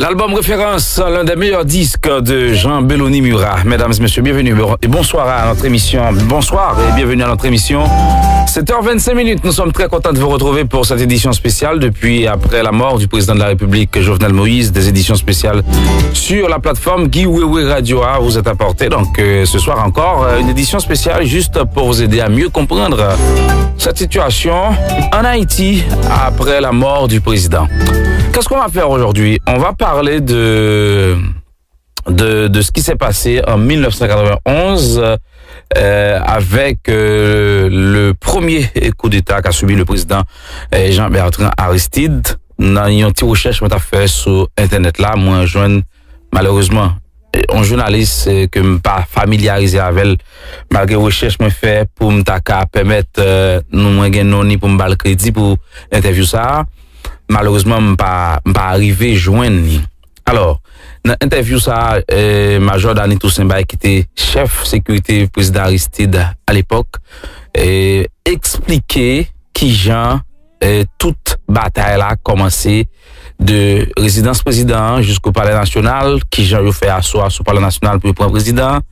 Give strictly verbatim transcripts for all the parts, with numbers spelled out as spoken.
L'album référence, l'un des meilleurs disques de Jean Belloni Murat. Mesdames et messieurs, bienvenue et bonsoir à notre émission. Bonsoir et bienvenue à notre émission. Sept heures vingt-cinq minutes, nous sommes très contents de vous retrouver pour cette édition spéciale depuis après la mort du président de la République, Jovenel Moïse, des éditions spéciales sur la plateforme Guy Wewe Radio A vous est apportée. Donc, euh, ce soir encore, euh, une édition spéciale juste pour vous aider à mieux comprendre cette situation en Haïti après la mort du président. Qu'est-ce qu'on va faire aujourd'hui? On va parler de, de, de ce qui s'est passé en mille neuf cent quatre-vingt-onze, euh, avec, euh, le premier coup d'État qu'a subi le président, euh, Jean-Bertrand Aristide. Nan yon ti rechèch mwen t ap fè sou entènèt la, mwen jwenn, malerezman, yon jounalis, euh, ke m pa familyarize avè l, malgre rechèch mwen fè pou m ta ka pèmèt, euh, nou, mwen gen non ni pou m ba l kredi pou entèvyou sa a. Malerezman, m pa, m pa rive jwenn li. Alò, nan entèvyou sa a, eh, Majò Dany Toussaint bay, ki te chèf sekirite prezidan Aristide alepòk, eh, eksplike kijan, eh, tout batay la kòmanse, de rezidans prezidan an jisko Palè Nasyonal, kijan yo fè aso a sou Palè Nasyonal pou yo pran prezidan an.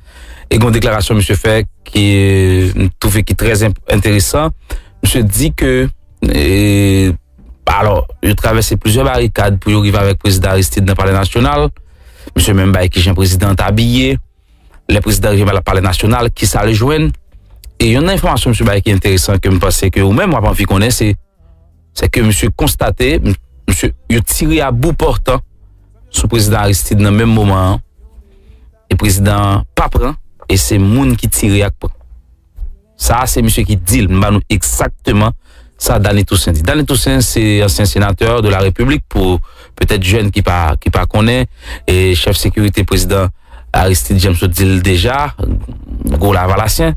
E gen yon deklarasyon misye fè ki, eh, m twouve ki trè en-, enteresan. Misye di ke, eh, alò, yo travèse plizyè barikad pou yo rive avèk prezidan Aristide nan Palè Nasyonal. Misye menm bay kijan prezidan an t abiye. Lè prezidan rive nan Palè Nasyonal, kisa l jwenn? E youn nan enfòmasyon misye bay ki enteresan, ke m panse ke ou menm w ap anvi konnen, se, se ke misye konstate, m-, misye, yo tire a bout pòtan sou prezidan Aristide nan menm moman an. E prezidan an pa pran, e se moun ki tire a k pran. Sa a, se misye ki di l. M ba nou egzakteman sa Dany Toussaint di. Dany Toussaint, se ansyen senatè de la Repiblik, pou petèt jèn ki pa, ki pa konnen, e chèf sekirite prezidan Aristide, jan m sot di l deja, gwo Lavalasyen.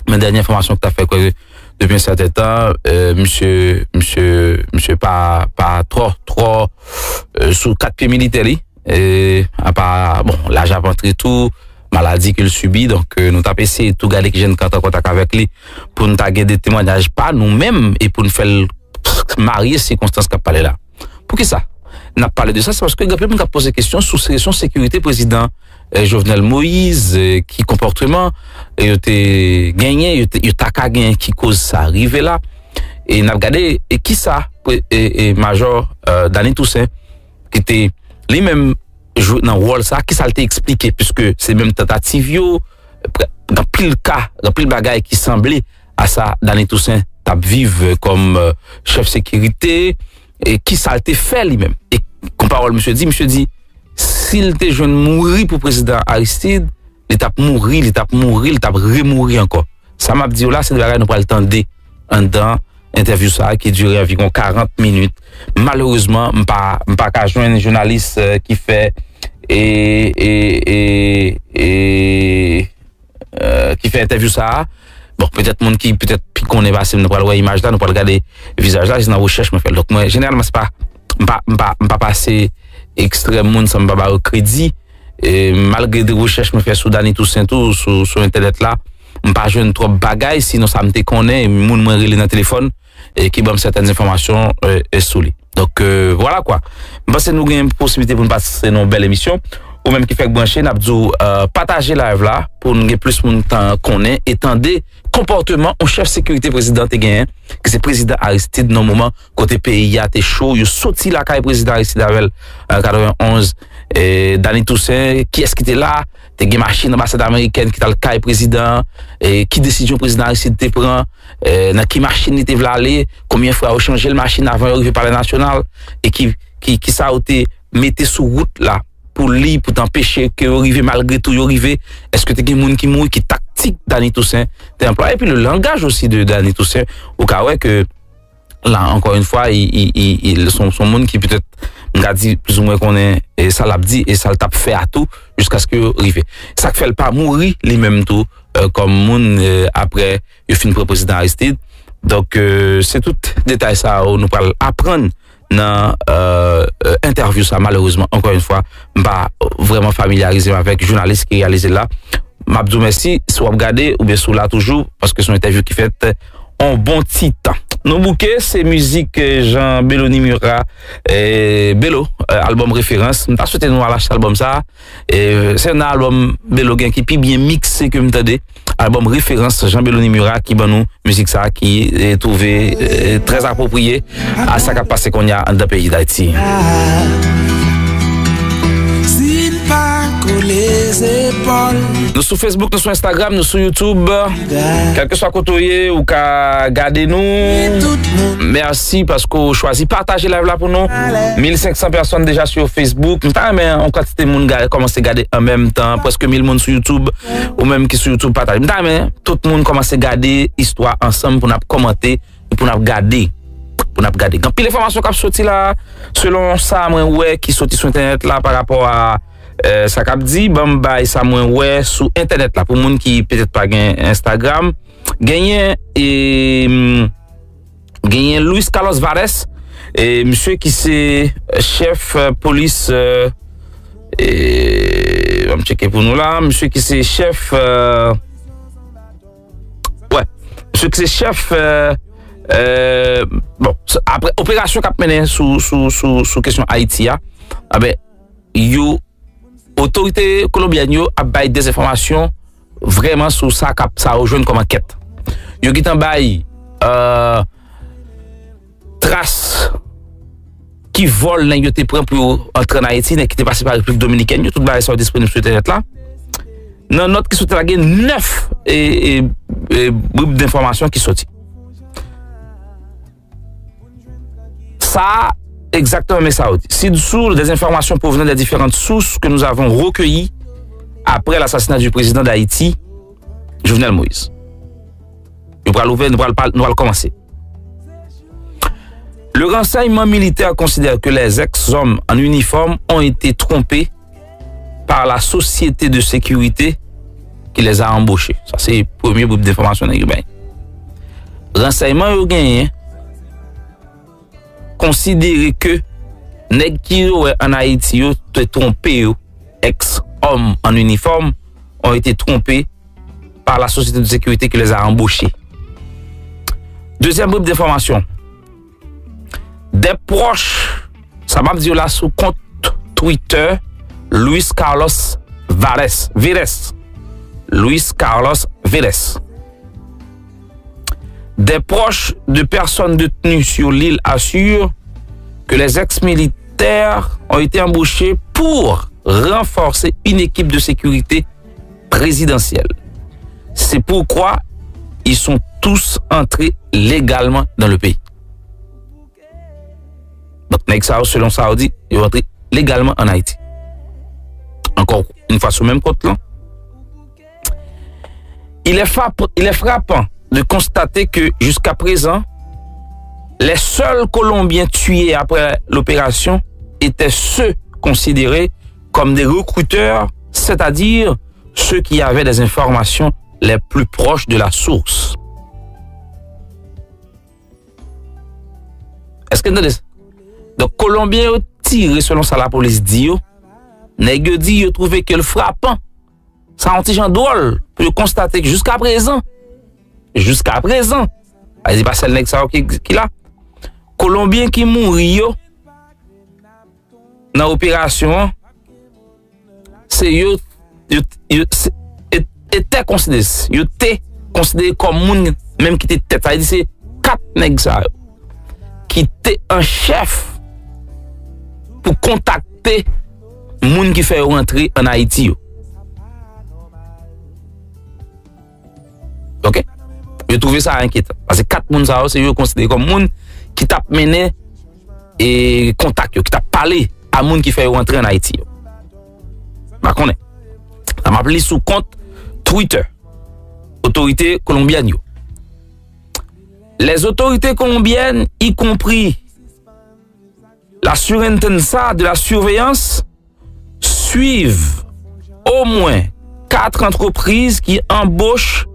Men dènye enfòmasyon ki ta fè kwè depi yon sèten tan, eh, misye, misye, misye pa, pa twò, twò, eh, sou kat pye militè li. E, apa, bon, laj ap antre tou, maladi ke l sibi, donk, eh, nou t ap eseye tou gade kijan n ka antre an kontak avèk li, pou n ta gen de temwayaj pa nou menm, e pou n fè l marye sikonstans k ap pale la. Poukisa n ap pale de sa? Se paske gen anpil moun k ap poze kesyon sou kesyon sekirite prezidan, eh, Jovenel Moïse, eh, ki konpòteman, eh, yo te genyen, yo te, yo ta ka genyen, ki koz sa rive la. E n ap gade, e kisa, e, e, e Majò, eh, Dany Toussaint, ki te li menm jwe nan wòl sa, kisa l te eksplike, piske se menm tantativ yo, pre-, gen anpil ka, gen anpil bagay ki sanble a sa Dany Toussaint t ap viv, eh, kòm, eh, chèf sekirite, e kisa l te fè li menm. E kon pawòl misye di, misye di, si l te jwenn mouri pou prezidan Aristide, li t ap mouri, li t ap mouri, li t ap remouri ankò. Sa m ap di w la, se de bagay nou pral tande anndan entèvyou sa a ki dire anviwon karant minit. Malerezman, m pa, m pa ka jwenn jounalis, eh, ki fè, e, e, e, e, eh, ki fè entèvyou sa a. Bon, petèt moun ki petèt pi konnen pase m, nou pral wè imaj la, nou pral gade vizaj la, se nan rechèch mwen fè l. Donk, mwen, jeneralman, se pa, m pa, m pa, m pa pase ekstrè moun san m pa ba yo kredi. E malgre de rechèch mwen fè sou Dany Toussaint tou, sou, sou entènèt la, m pa jwenn twòp bagay, sinon sa m te konnen, moun mwen rele nan telefòn, e ki ban m sètèn enfòmasyon, e, e sou li. Donk, e, vwala kwa. M panse nou gen posiblite pou n pase nan yon bèl emisyon. Ou menm ki fèk branche, n ap di w, e, pataje live la pou n gen plis moun tan konnen e tande konpòteman yon chèf sekirite prezidan te genyen, ki se prezidan Aristide, nan moman kote peyi a te cho, yo soti lakay prezidan Aristide avè l, e, katrevenonz, e, Dany Toussaint, kiyès ki te la, te gen machin anbasad amerikèn ki t al kay prezidan an, e, ki desizyon prezidan Aristide te pran, e, nan ki machin li te vle ale, konbyen fwa yo chanje l machin avan yo rive Palè Nasyonal, e ki, ki, kisa yo te mete sou wout la pou li, pou t anpeche ke yo rive, malgre tou yo rive, èske te gen moun ki mouri, ki taktik Dany Toussaint te anplwaye, epi le langaj osi de Dany Toussaint, ou ka wè ke la, ankò yon fwa, i, i, i, i, se yon, se yon moun ki petèt, m ka di, plizoumwen konnen, e, sa l ap di e sa l t ap fè a tou, jiskaske yo rive. Sa k fè l pa mouri, li menm tou, e, kòm moun, e, apre yo fin pran prezidan Aristide. Donk, e, se tout detay sa yo nou pral aprann nan, e, e, entèvyou sa. Malerezman, ankò yon fwa, m pa vrèman familyarize m avèk jounalis ki reyalize l la. M ap di w mèsi si w ap gade oubyen si w la toujou, paske se yon entèvyou ki fèt yon bon ti tan. Nou bouke, se mizik, eh, Jean Belony Murat, eh, Belo, eh, albòm Referans. M ta swete nou al achte albòm sa. Eh, se youn nan albòm Belo gen ki pi byen mikse ke m tande. Albòm Referans Jean Belony Murat ki ban nou mizik sa ki, eh, twouve, eh, trè apwopriye a sa k ap pase kounye a anndan peyi Dayiti. Si n pa kole zepòl. Nou sou Facebook, nou sou Instagram, nou sou YouTube. Kèlkeswa kote w ye, ou ka gade nou. Mèsi paske w chwazi pataje live la pou nou. Mil senk san pèsòn deja sou Facebook. M ta renmen yon kantite moun ga- kòmanse gade an menm tan. Prèske mil moun sou YouTube. Ou menm ki sou YouTube, pataje. M ta renmen tout moun kòmanse gade istwa ansanm pou n ap kòmante, pou n ap gade. Pou n ap gade. Gen anpil enfòmasyon k ap soti la, selon sa mwen wè ki soti sou entènèt la pa rapò a, eh, sa k ap di, ban m bay sa mwen wè sou entènèt la. Pou moun ki petèt pa gen Instagram, genyen, eh, genyen Luis Carlos Vares, eh, misye ki se chèf, eh, polis, eh, eh, ban m tcheke pou nou la, misye ki se chèf, eh, wè, misye ki se chèf, eh, eh, bon, s- apre operasyon k ap mennen sou, sou, sou, sou kesyon Ayiti a, a ben, yo, otorite kolonbyèn yo ap bay dezenfòmasyon vrèman sou sa k ap, sa yo jwenn kòm ankèt. Yo gentan bay, eh, tras ki vòl nèg yo te pran pou yo antre ann Ayiti, nèg ki te pase pa Repiblik Dominikèn yo, tout bagay sa yo disponib sou entènèt la. Nan nòt ki soti la, gen nèf, e, e, e, brib denfòmasyon ki soti. Sa, egzakteman, men sa yo di. Ci-dessous, des informations provenant des différentes sources que nous avons recueillies après l'assassinat du président d'Haïti, Jovenel Moïse. Nou pral ouvè, nou pral, pal- nou pral kòmanse. Le renseignement militaire considère que les ex-hommes en uniforme ont été trompés par la société de sécurité qui les a embauchés. Sa se premye brib denfòmasyon nèg yo bay. Ransèyman yo genyen konsidere ke nèg ki yo wè ann Ayiti yo te twonpe yo, ex-hommes en uniforme ont été trompés par la société de sécurité qui les a embauchés. Deuxième brib denfòmasyon. Des proches, sa m ap di w la sou kont Twitter Luis Carlos Vares, Vires. Luis Carlos Vires. Des proches de personnes détenues sur l'île assurent que les ex-militaires ont été embauchés pour renforcer une équipe de sécurité présidentielle. C'est pourquoi ils sont tous entrés légalement dans le pays. Donk, nèg sa yo, selon sa yo di, yo antre legalman ann Ayiti. Encore une fois, sou menm kont lan. Il est frapp- il est frappant de constater que, jusqu'à présent, les seuls Colombiens tués après l'opération étaient ceux considérés comme des recruteurs, c'est-à-dire ceux qui avaient des informations les plus proches de la source. Èske n tande sa? Donk, Kolonbyen yo tire, selon sa lapolis di yo. Nèg yo di yo twouve ke l frapan. Sa yon ti jan dwòl pou yo konstate ke jiska prezan, jiska prezan, a di pa sèl nèg sa yo ki, ki la. Kolonbyen ki mouri yo nan operasyon an, se yo, yo, yo, se, e, e te konsidere, yo te konsidere kòm moun menm ki te tèt. Sa vle di se kat nèg sa yo ki te an chèf pou kontakte moun ki fè yo rantre ann Ayiti yo. Oke? Yo twouve sa enkyetan. Paske kat moun sa yo, se yo konsidere kòm moun ki t ap mennen e kontak yo, ki t ap pale a moun ki fè yo rantre ann Ayiti yo. M pa konnen. Sa m ap li sou kont Twitter otorite kolonbyèn yo. Les autorités colombiennes, y compris la Superintendencia de la Surveillance, suivent au moins quatre entreprises qui embauchent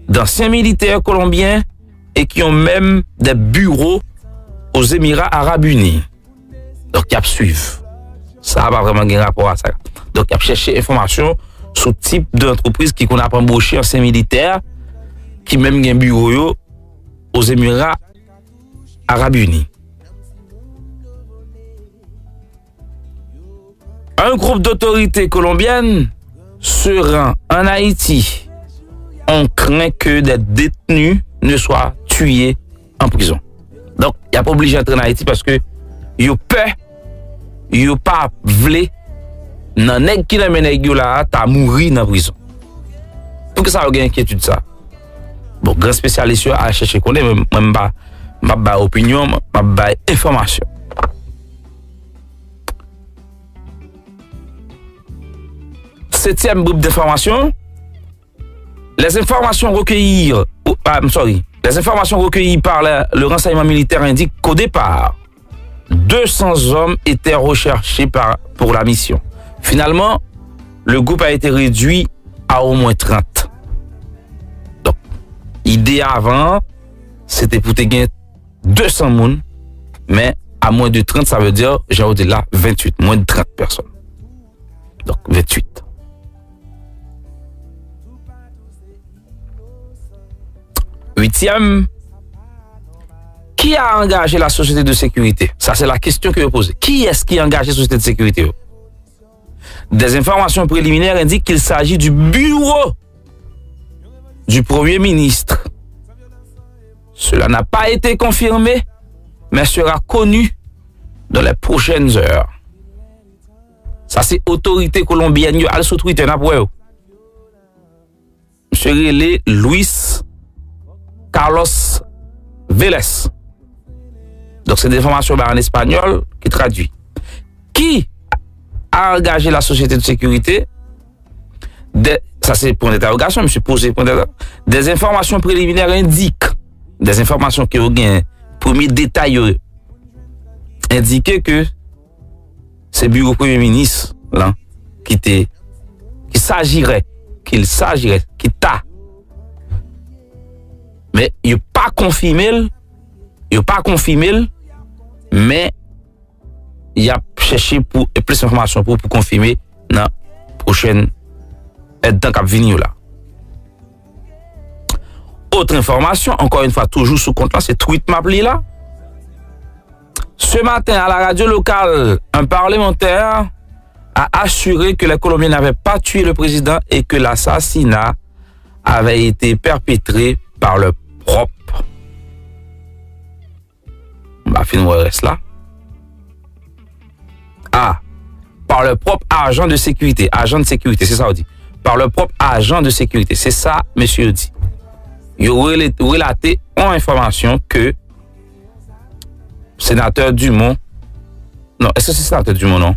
d'anciens militaires colombiens et qui ont même des bureaux aux Émirats Arabes Unis. Donk, y ap swiv. Sa pa vrèman gen rapò a sa. Donk, y ap chèche enfòmasyon sou tip de antrepriz ki konn ap anboche ansyen militè ki menm gen biwo yo Ozemira Arabes Unis. Un groupe d'autorités colombiennes se rend en Haïti. On craint que des détenus ne soient tués en prison. Donk, y ap oblije antre an Ayiti paske yo pè, yo pa vle nan nèg ki nan men nèg yo la a ta mouri nan prizon. Poukisa yo gen enkyetid sa? Bon, gran espesyalis yo al chèche konnen, men mwen m pa, m p ap bay opinyon, m ap bay enfòmasyon. Septième bribe d'information, les informations recueillies, oh, ah, I'm sorry, les informations recueillies par la- le renseignement militaire indiquent qu'au départ, deux cents hommes étaient recherchés par, pour la mission. Finalement, le groupe a été réduit à au moins trente. Donk, ide avan, se te pou te gen deux cents moun, men à moins de trente, ça veut dire, jan yo di la, vingt-huit, moins de trente personnes. Donk, vingt-huit. Huitième, qui a engagé la société de sécurité? Ça, c'est la question que vous posez. Qui est-ce qui a engagé la société de sécurité? Des informations préliminaires indiquent qu'il s'agit du bureau du Premier ministre. Cela n'a pas été confirmé, mais sera connu dans les prochaines heures. Sa se otorite kolonbyèn yo. Al sou Twitter, n ap wè yo. Misye rele Luis Carlos Vélez. Donk, se de enfòmasyon ba an espanyòl ki tradui. Qui a engagé la société de sécurité? Des, sa se pwen dentèwogasyon, misye poze pwen dentèwogasyon. Des informations préliminaires indiquent, des enfòmasyon ke yo gen, premye detay yo endike ke se biwo premye minis lan ki te, ki sajirè, qu'il s'agirait, ki ta. Men yo pa konfime l, yo pa konfime l, men y ap chèche pou, e plis enfòmasyon pou, pou konfime nan pwochèn èdtan k ap vini yo la. Autre information, encore une fois, toujours sou kont la, se tweet m ap li la. Ce matin, à la radio locale, un parlementaire a assuré que les Colombiens n'avaient pas tué le président et que l'assassinat avait été perpétré par leur propre. M pa fin wè rès la. Ah, par leur propre agent de sécurité. Agent de sécurité, se sa yo di. Par leur propre agent de sécurité. Se sa mesye yo di. Yo rele- relate yon enfòmasyon ke senatè Dumont, non, èske se senatè Dumont, non?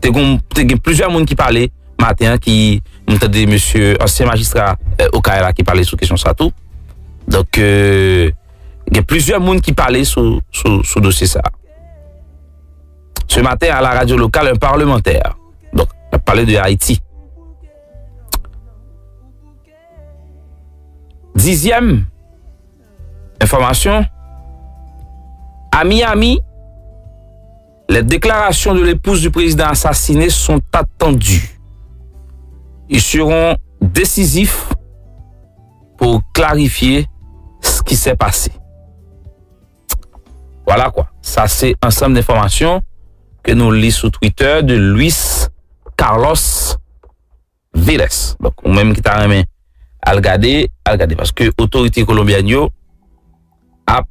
Te gon- te gen plizyè moun ki pale maten an ki, m tande mesye, ansyen majistra, eh, Okay la ki pale sou kesyon sa tou. Donk, eh, gen plizyè moun ki pale sou, sou, sou dosye sa. Ce matin, à la radio locale, un parlementaire. Donk, n ap pale de Ayiti. Dizyèm enfòmasyon, à Miami, les déclarations de l'épouse du président assassiné sont attendues. Ils seront décisifs pour clarifier ce qui s'est passé. Voilà quoi. Sa se ansanm de enfòmasyon ke nou li sou Twitter de Luis Carlos Vélez. Donk, ou menm ki ta renmen al gade, al gade. Paske otorite kolonbyèn yo ap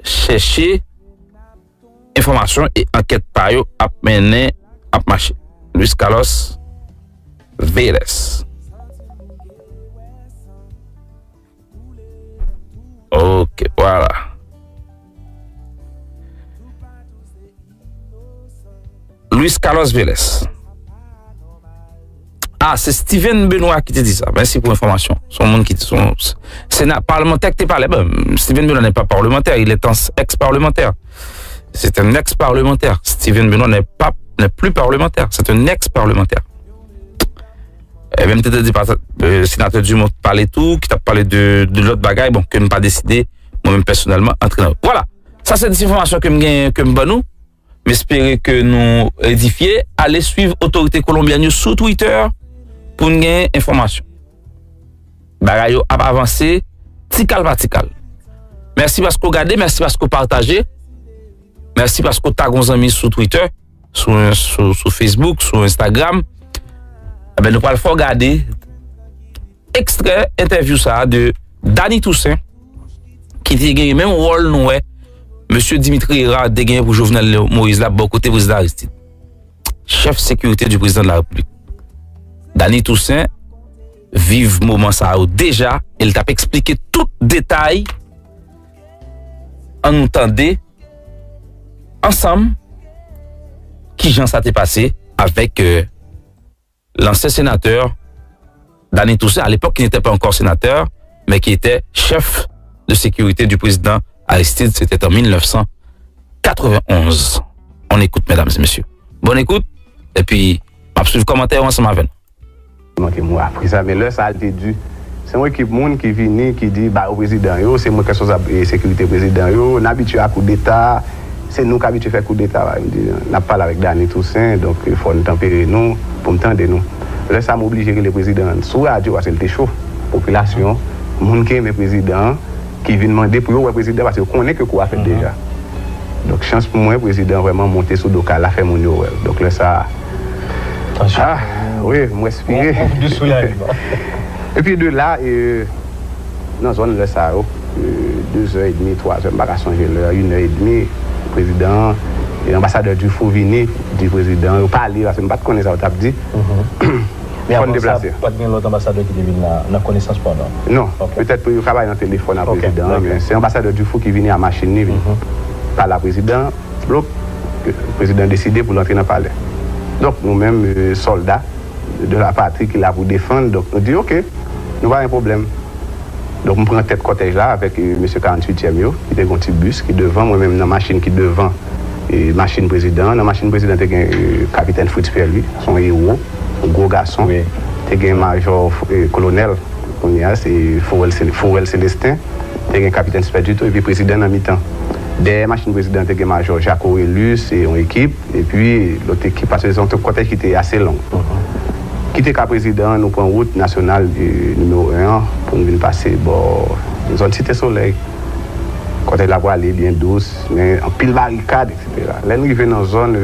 chèche enfòmasyon e ankèt pa yo ap mennen, ap mache. Luis Carlos Vélez. Ok, voilà. Luis Carlos Vélez. Ah, se Steven Benoît ki te di sa. Mèsi pou enfòmasyon. Se yon moun ki te, se yon, se nan palmantè ki te pale. Ben, Steven Benoît n'est pas parlementaire, il est un ex-parlementaire. C'est un ex-parlementaire. Steven Benoît n'est pas, n'est plus parlementaire. C'est un ex-parlementaire. E menm te, te di pa, euh, senatè Dumont pale tou, ki t ap pale de, de lòt bagay, bon, ke m pa deside, mwen menm pèsonèlman, antre nan yo. Vwala. Sa se de enfòmasyon ke m gen, ke m ban nou. M espere ke nou edifye. Ale swiv otorite kolonbyèn yo sou Twitter pou n gen enfòmasyon. Bagay yo ap avanse, tikal pa tikal. Mèsi paske w gade, mèsi paske w pataje. Mèsi paske w tag yon zanmi sou Twitter, sou, sou, sou Facebook, sou Instagram. Ebyen, nou pral fè w gade ekstrè entèvyou sa a de Dany Toussaint, ki te genyen menm wòl nou wè mesye Dimitri Hérard te genyen pou Jovenel Moïse la bò kote prezidan Aristide. Chèf sekirite di prezidan de la Repiblik. Dany Toussaint viv moman sa yo deja e l t ap eksplike tout detay. Ann nou tande ansanm kijan sa te pase avèk euh, l'ancien sénateur Dany Toussaint, à l'époque qui n'était pas encore sénateur, mais qui était chef de sécurité du président Aristide, c'était en mille neuf cent quatre-vingt-onze. On écoute, mesdames et messieurs. Bonne écoute, epi m ap swiv kòmantè yo ansanm avè nou. Manke mwen apre sa, men lè sa a l te di, se yon ekip moun ki vini, ki di ba yo prezidan yo, se mwen k responsab sekirite prezidan yo, n abitye a koudeta, se nou k abitye fè koudeta. M di n ap pale avèk Dany Toussaint, donk fò n tanpere nou pou m tande nou. Lè sa a m oblije rele prezidan an sou radyo paske l te cho. Popilasyon, moun ki renmen prezidan an, ki vin mande pou yo wè prezidan paske yo konnen ke kou a fèt deja. Donk chans pou mwen, prezidan vrèman monte sou do kay la, fè moun yo wè l. Donk lè sa a, ah, wi, m respire. Epi de la, e, nan zòn lè sa yo, de zè edmi, twa zè, m pa ka sonje lè, inè edmi, prezidan, e anbasadè Dufour vini, di prezidan, yo pale, paske m pa t konnen sa yo t ap di. Fò n deplase. Pa t gen lòt anbasadè ki te vin la nan konesans pa w, non? Non. Petèt pou yo ka bay nan telefòn a prezidan an, men se anbasadè Dufour ki vini a machin li vin pale a prezidan an, blop, prezidan an deside pou l antre nan palè. Donk nou menm, sòlda de la patri ki la pou defann, donk nou di oke, nou pa gen pwoblèm. Donk m pran tèt kòtèj la avèk mesye karanntuityèm yo, ki te gen yon ti bis ki devan, mwen menm nan machin ki devan machin prezidan an. Nan machin prezidan an te gen kapitèn Fritz Pierre Louis, se yon ewo, yon gwo gason. Te gen majò, kolonèl, kounye a se Forel Célestin, te gen kapitèn Spèdito epi prezidan nan mitan. Dèyè machin prezidan an te gen majò Jacques Orelus e yon ekip. Epi lòt ekip, paske se yon kòtèj ki te ase long. Kite ka prezidan an, nou pran wout nasyonal nimewo en an pou n vin pase bò zòn Site Solèy. Kòtèj la prale byen dous, men anpil barikad, etsetera. Lè n rive nan zòn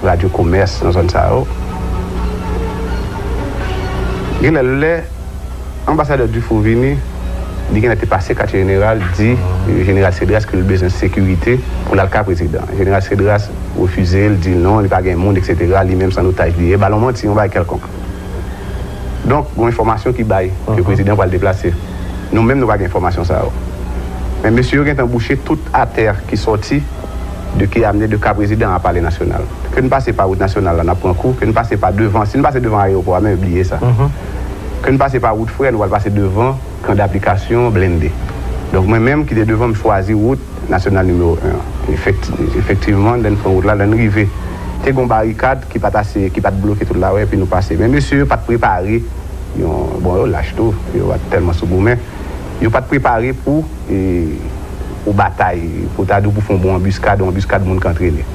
Radyo Komès, nan zòn sa yo, genlè lè Anbasadè Dufour vini, li genlè te pase katye jeneral, di Jeneral Cedras ke l bezwen sekirite pou l al ka prezidan an. Jeneral Cedras refize l, di l non, li pa gen moun, eksetera. Li menm se an otaj li ye. Ba l yon manti, yon bagay kèlkonk. Donk, gen yon enfòmasyon ki bay ke prezidan an pral deplase. Nou menm, nou pa gen enfòmasyon sa yo. Men mesye yo gentan bouche tout atè ki sòti de ki amne de ka prezidan an a Palè Nasyonal. Ke n pase pa wout nasyonal la, n ap pran kou. Ke n pase pa devan, si n pase devan ayewopò a menm, bliye sa. Ke n pase pa wout frè, nou pral pase devan kan daplikasyon blende. Donk mwen menm ki te devan, m chwazi wout nasyonal nimewo en an. Efektivman, lè n pran wout la, lè n rive, te gen yon barikad ki pa t ase, ki pa t bloke tout la, epi nou pase. Men mesye yo pa t prepare yon, bon, yo lach tou, yo pa t tèlman sou goumen. Yo pa t prepare pou ou batay, pou ta di w pou fè yon bon anbiskad, yon anbiskad moun k antrene.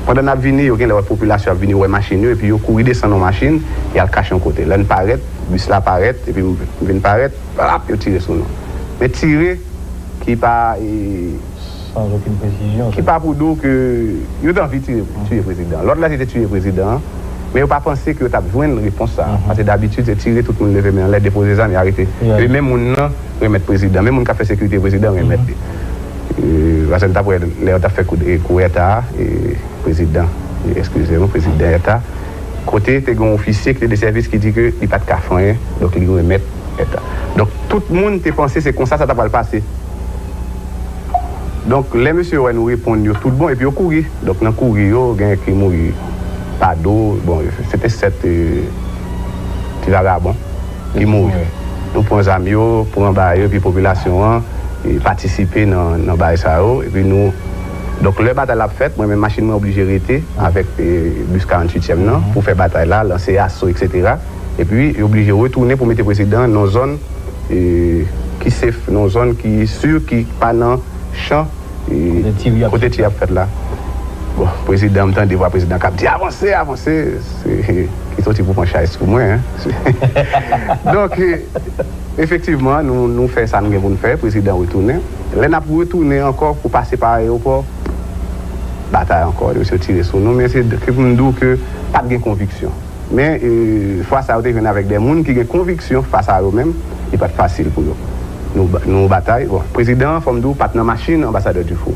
Pandan n ap vini, yo genlè wè popilasyon ap vini, yo wè machin yo, epi yo kouri desann yon machin, y al kache yon kote. Lè n parèt, bis la parèt, epi m vin parèt, plap, yo tire sou nou. Men tire ki pa. Sans aucune précision. Ki pa pou di w ke yo t anvi tiye, tiye prezidan an. Lòd la se te tiye prezidan an, men yo pa panse ke yo t ap jwenn repons sa a. Paske dabitid se tire, tout moun leve men anlè, depoze zam, y arete. Epi menm moun nan renmèt prezidan, menm moun k ap fè sekirite prezidan an renmèt li. Paske n t ap wè lè yo t ap fè kou, kou eta a, prezidan, eskize m, prezidan eta, kote te gen yon ofisye ki te de sèvis ki di ke li pa t ka fè anyen, donk li renmèt eta. Donk tout moun te panse se konsa sa ta pral pase. Donk lè mesye yo wè nou reponn yo tout bon epi yo kouri. Donk nan kouri yo, gen ki mouri pa do, bon, se te sèt ti vagabon ki mouri. Nou pran zam yo, pran bagay yo, epi popilasyon an patisipe nan, nan bagay sa yo. Epi nou, donk lè batay la ap fèt, mwen menm machin mwen oblije rete avèk bis karanntuityèm nan pou fè batay la, lanse aso, eksetera. Epi yo oblije retounen pou mete prezidan an nan yon zòn ki safe, nan yon zòn ki si, ki pa nan chan kote tire ap fèt la. Bon, prezidan, m tande vwa prezidan k ap di, "Avanse, avanse." Se, ki soti pou pran chay sou mwen, hein. Donk, e, efektivman, nou, nou fè sa n gen pou n fè, prezidan retounen. Lè n ap retounen ankò pou pase pa ayewopò, batay ankò, yo se tire sou nou, men se ke pou m di w ke pa t gen konviksyon. Men, e, fwa sa yo te jwenn avèk de moun ki gen konviksyon fas a yo menm, li pa t fasil pou yo. Nou, ba- nou batay. Bon, prezidan an, fò m di w, pa t nan machin anbasadè Dufour.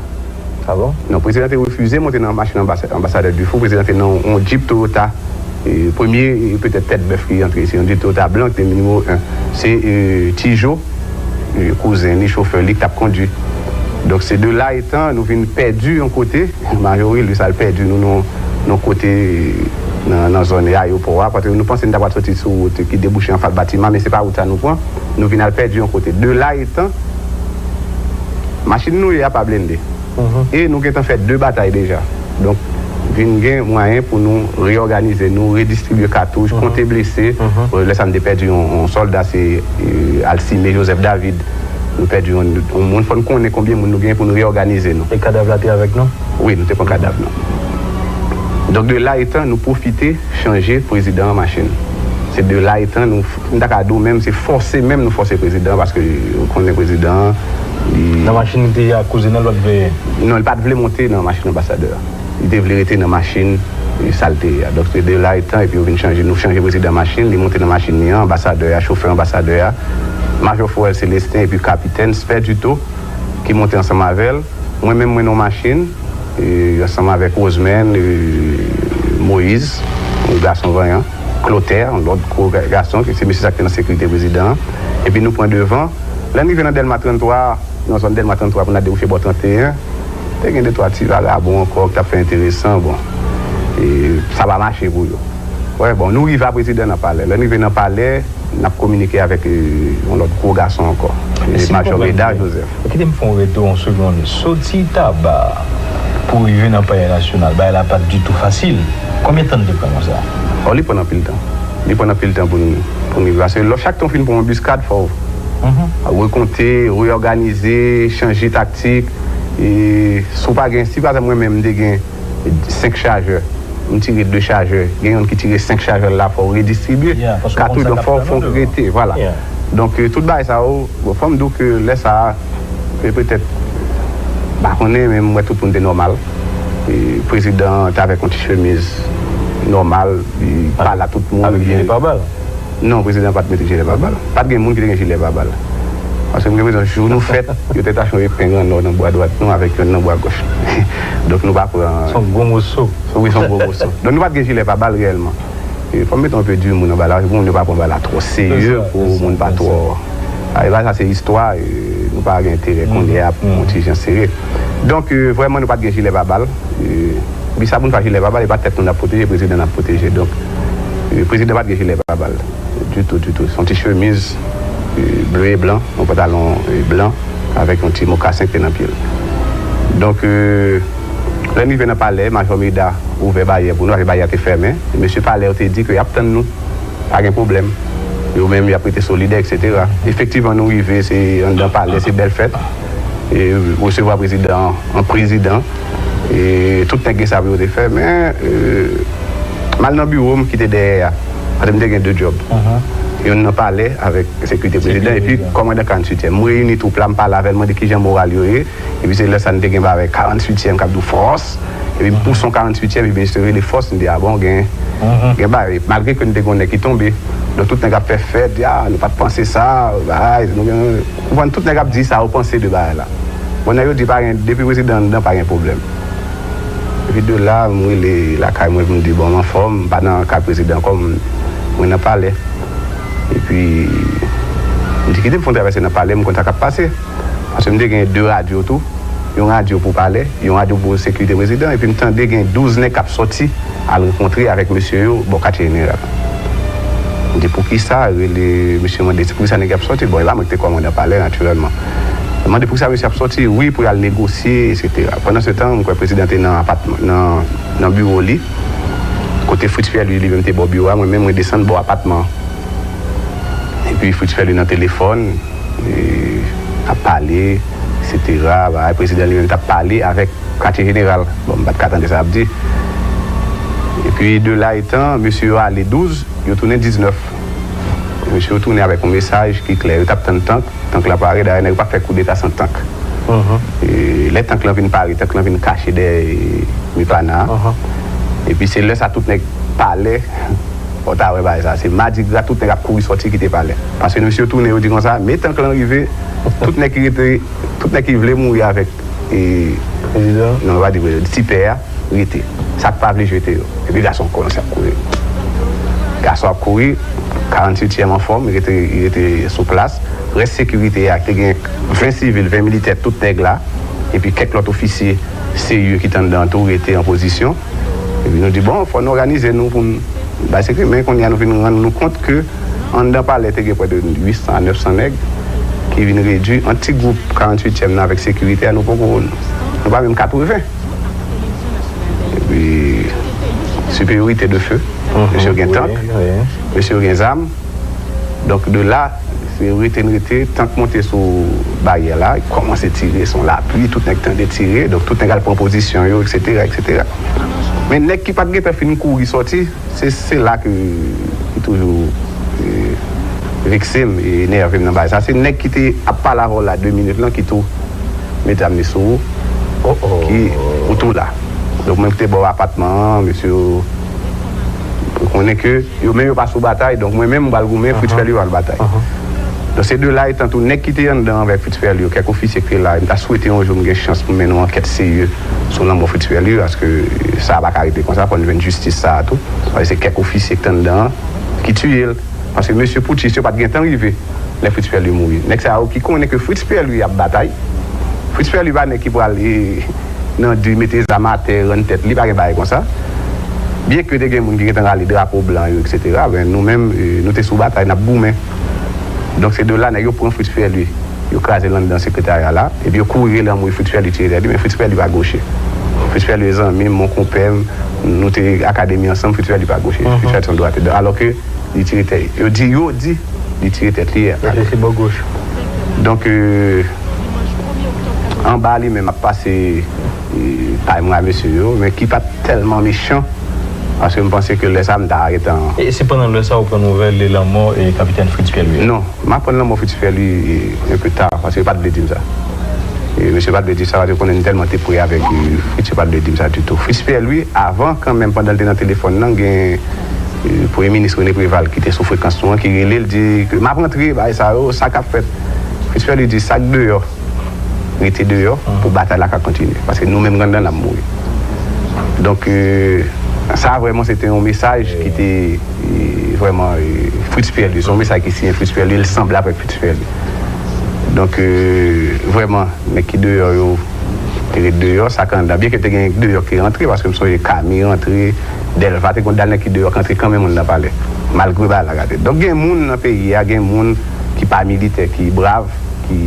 Ah bon? Non, prezidan te refize monte nan machin anbasa- anbasadè Dufour. Prezidan te nan yon Jeep Toyota. E, premye, e, petèt tèt bèf ki antre, se yon Jeep Toyota blan ki te nimewo en. Se, e, Ti Jo, e, kouzen li, chofè li, ki t ap kondui. Donk, se de la etan nou vin pèdi yon kote. Majori, li sa l pèdi nou nan, nan kote, nan, nan zòn ayewopò a, paske nou panse n ta pral soti sou wout ki debouche anfas batiman, men se pa wout sa nou pran. Nou vin al pèdi yon kote. De la etan, machin nou ye a pa blende. E nou gentan fè de batay deja. Donk, vin gen mwayen pou nou reyòganize nou, redistribye katouch, konte blese. Lè sa n te pèdi yon, yon sòlda, se, e, Alcime Joseph David. Nou pèdi yon, yon moun, fò n konnen konbyen moun nou gen pou nou reyòganize nou. E kadav la te avèk nou? Wi, nou te pran kadav nou. Donk, de la etan, nou pwofite chanje prezidan an machin. Se de la etan, nou, m ta ka di w menm, se fòse menm nou fòse prezidan an, paske ou konnen prezidan an, li Nan machin li te ye a, kouzen an, l pa t vle. Non, li pa t vle monte nan machin anbasadè a. Li te vle rete nan machin, e, sa l te ye a. Donk, se de la etan, epi yo vin chanje, nou chanje prezidan machin, li monte nan machin li an, anbasadè a, chofè anbasadè a, Majò Forel Célestin, epi kapitèn Spè Duto, ki monte ansanm avè l. Mwen menm, mwen nan machin, e, ansanm avèk Rosemèn, e, Moyiz, yon gason vanyan, Klotè, yon lòt gwo ga- gason, ki se mesye sa ki te nan sekirite prezidan an. Epi nou pran devan. Lè n rive nan Dèlma tranntwa, nan zòn Dèlma tranntwa, pou n al debouche bò tranteyen, te gen de twa ti vagabon ankò ki t ap fè enteresan. Bon, e, sa pa mache pou yo. Wè, bon, nou rive a prezidan nan palè. Lè n rive nan palè, n ap kominike avèk, e, yon lòt gwo gason ankò, e, Majò Meda Joseph. Kite m fè yon retou yon segonn. Soti Taba pou rive nan Palè Nasyonal, bagay la pa t ditou fasil. Konbyen tan l te pran konsa? O, li pran anpil tan. Li pran anpil tan pou n, pou n rive. Paske lò, chak tan w fin pran yon biskad, fò w rekonte, reyòganize, chanje taktik. E si w pa gen, si pa egzanp, mwen menm, m te gen senk chajè. M tire de chajè. Gen youn ki tire senk chajè la, fò w redistribye katouch, donk fò w fè w rete, vwala. Donk, e, tout bagay sa yo, bon, fò m di w ke lè sa a, e, petèt, m pa konnen, men m wè tout moun te nòmal. E, prezidan an te avèk yon ti chemiz nòmal, li pale a tout moun. Avèk jile pabal? Non, prezidan pa t mete jile pabal. Pa t gen moun ki te gen jile pabal. Paske m gen enpresyon, jou nou fèt, yo te tache yon epeng an nò nan bra dwat nou avèk yonn nan bra gòch. Donk, nou pa pran. Se yon gwo moso. Wi, se yon gwo moso. Donk, nou pa t gen jile pabal reyèlman. E, fò m mete yon pe di moun anba la, pou moun yo pa pran bagay la twò serye, pou moun pa twò. A, e bagay sa se istwa, e, nou pa gen enterè kounye a pou yon ti jan serye. Donk, e, vrèman, nou pa t gen jile pabal. E, epi sa pou n fè jile pabal, e pa tèt nou n ap pwoteje, prezidan n ap pwoteje. Donk, e, prezidan pa t gen jile pabal. Ditou, ditou. Se yon ti chemiz, e, ble e blan, yon pantalon, e, blan, avèk yon ti mokasen ki te nan pye l. Donk, e, lè n rive nan palè, Majò Meda ouvè baryè pou nou, paske baryè a te fèmen. Mesye palè yo te di ke y ap tann nou. Pa gen pwoblèm. Yo menm, y ap rete solidè, etsetera. Efektivman, nou rive, se anndan palè, se bèl fèt. E resevwa prezidan an, an prezidan. E tout nèg gen sa pou yo te fè, men, e, m al nan biwo m ki te dèyè a. Paske m te gen de djòb. Youn nan palè avèk sekirite prezidan, epi kòmandan karanntuityèm. M reyini twoup la, m pale avè l, mande kijan moral yo ye. Epi se lè sa n te gen bagay karanntuityèm k ap di w fòs. Epi m pouse yon karanntuityèm, epi misye rele fòs, m di, "A bon, gen, gen bagay." Malgre ke n te gen yon nèg ki tonbe. Donk, tout nèg ap fè fèt, di, "A, nou pa t panse sa, bagay, nou gen," ou konprann, tout nèg ap di sa yo panse de bagay la. Bon, nèg yo di, "Pa gen, depi prezidan anndan, pa gen pwoblèm." Epi de la, m rele lakay mwen pou m di, "Bon, m anfòm, m pa nan kay prezidan ankò, m, mwen nan palè." Epi, m di, "Kite m fè yon travèse nan palè, m konn sa k ap pase." Paske m te gen de radyo tou. Yon radyo pou palè, yon radyo pou sekirite prezidan, epi m tande gen douz nèg k ap sòti al rankontre avèk mesye yo bò katye jeneral. M di, "Poukisa?" Rele mesye, mande, "Se poukisa nèg yo ap sòti?" Bon, e pa mwen ki te kòmandan palè, natirèlman. Mande, "Poukisa mesye ap sòti?" "Wi, pou y al negosye, etsetera." Pandan se tan, m kwè prezidan te nan apatman, nan, nan biwo li. Kote Fritz Pierre, li, li menm te bò biwo a, mwen menm, mwen desann bò apatman an. Epi Fritz Pierre, li nan telefòn, e, ap pale, etsetera. Bagay, prezidan li menm t ap pale avèk katye jeneral. Bon, m pa t ka tande sa y ap di. Epi, de la etan, mesye yo ale douz, yo tounen diznèf. Mesye yo tounen avèk yon mesaj ki klè. Yo t ap tann tank, tank la pare, dayè nèg yo pa fè koudeta san tank. E, lè tank lan vin pare, tank lan vin kache dèyè, e, Mipana. Epi se lè sa tout nèg Palè, ou ta wè bagay sa. Se madigra, tout nèg ap kouri sòti kite Palè. Paske mesye yo tounen, yo di konsa, men tank lan rive, tout nèg ki rete, tout nèg ki vle mouri avèk, e, non, yo pa di prezidan, ti pè a, rete. Sa k pa vle jete yo. Epi gason kòmanse ap kouri. Gason ap kouri, karanntuityèm anfòm, li rete, li rete sou plas. Rès sekirite a, te gen ven sivil, ven militè, tout nèg la. Epi kèk lòt ofisye serye ki t anndan an tou rete an pozisyon. Epi nou di, bon, fò n òganize nou pou n bay sekirite. Men kounye a nou vin rann nou kont ke anndan palè te gen prè de uit san a nèf san nèg ki vin redui an ti gwoup karanntuityèm nan avèk sekirite a, nou poko, nou pa menm katreven. Epi, siperyorite de fe. Mesye yo gen tank, mesye yo gen zam. Donk, de la, se rete n rete, tank monte sou baryè la, kòmanse tire, se yon lapli, tout nèg tande tire, donk tout nèg al pran pozisyon yo, etsetera, etsetera. Men nèg ki pa t gentan fin kouri sòti, se, se la ke, ki toujou, e, vekse m e enève m nan bagay sa. Se nèg ki te ap pale avè w la de minit lan ki tou met zam li sou ou, ki, ou tou la. Donk, mwen ki te bò apatman an, mesye yo, konnen ke yo menm yo pa sou batay, donk mwen menm m pral goumen, Fritz Pèlye pral batay. Donk, se de la etan tou, nèg ki te anndan avèk Fritz Pèlye, kèk ofisye ki te la, m ta swete yon jou m gen chans pou m mennen yon ankèt serye sou lanmò Fritz Pèlye, paske sa a pa ka rete konsa, fò n jwenn jistis sa a tou. Paske se kèk ofisye ki t anndan an ki tiye l. Paske mesye poutchis yo pa t gentan rive lè Fritz Pèlye mouri. Nèg sa yo ki konnen ke Fritz Pèlye ap batay. Fritz Pèlye pa nèg ki pral, e, nan di mete zam atè, rann tèt, li pa gen bagay konsa. Byenke te gen moun ki gentan rale drapo blan yo, etsetera, men nou menm, e, nou te sou batay, n ap goumen. Donk, se de la, nèg yo pran Fritz Pèlye, yo kraze l anndan sekretarya la, epi yo kouri rele anmwe Fritz Pèlye tire tèt li, men Fritz Pèlye pa goche. Fritz Pèlye zanmi m, yon konpè m, nou te akademi ansanm, Fritz Pèlye pa goche. Fritz Pèlye se yon dwatè. Alò ke li tire tèt, yo di, yo di, li tire tèt li. Donk, e, anba li menm ap pase, e, pay mwen a mesye yo, men ki pa t tèlman mechan, paske m panse ke lè sa a m ta arete an. E se pandan lè sa a ou pran nouvèl de lanmò, e, kapitèn Fritz Pèlye? Non, m aprann lanmò Fritz Pèlye, e, un peu tard, paske yo pa t vle di m sa. E, mesye pa t vle di sa, paske yo konnen m tèlman te pre avèk, e, Fritz, yo pa t vle di m sa ditou. Fritz Pèlye, avan kanmenm, pandan l te nan telefòn nan, gen, e, Premye Minis René Préval ki te sou frekans nou an, ki rele l, di ke m ap rantre, bagay sa yo, sa k ap fèt. Fritz Pèlye di, sa k deyò, rete deyò pou batay la ka kontinye. Paske nou menm anndan n ap mouri. Donk, e, sa vrèman se te yon mesaj ki te, e, vrèman, e, Fritz Pèlye. Se yon mesaj ki siyen Fritz Pèlye, li sanble avèk Fritz Pèlye. Donk, e, vrèman, nèg ki deyò yo te ret deyò, sa k anndan. Byenke te gen deyò ki rantre, paske m sonje Kami rantre, Dèlva te konn dal nèg ki deyò k antre kanmenm anndan palè. Malgre bagay la gate. Donk, gen moun nan peyi a, gen moun ki pa militè, ki brav, ki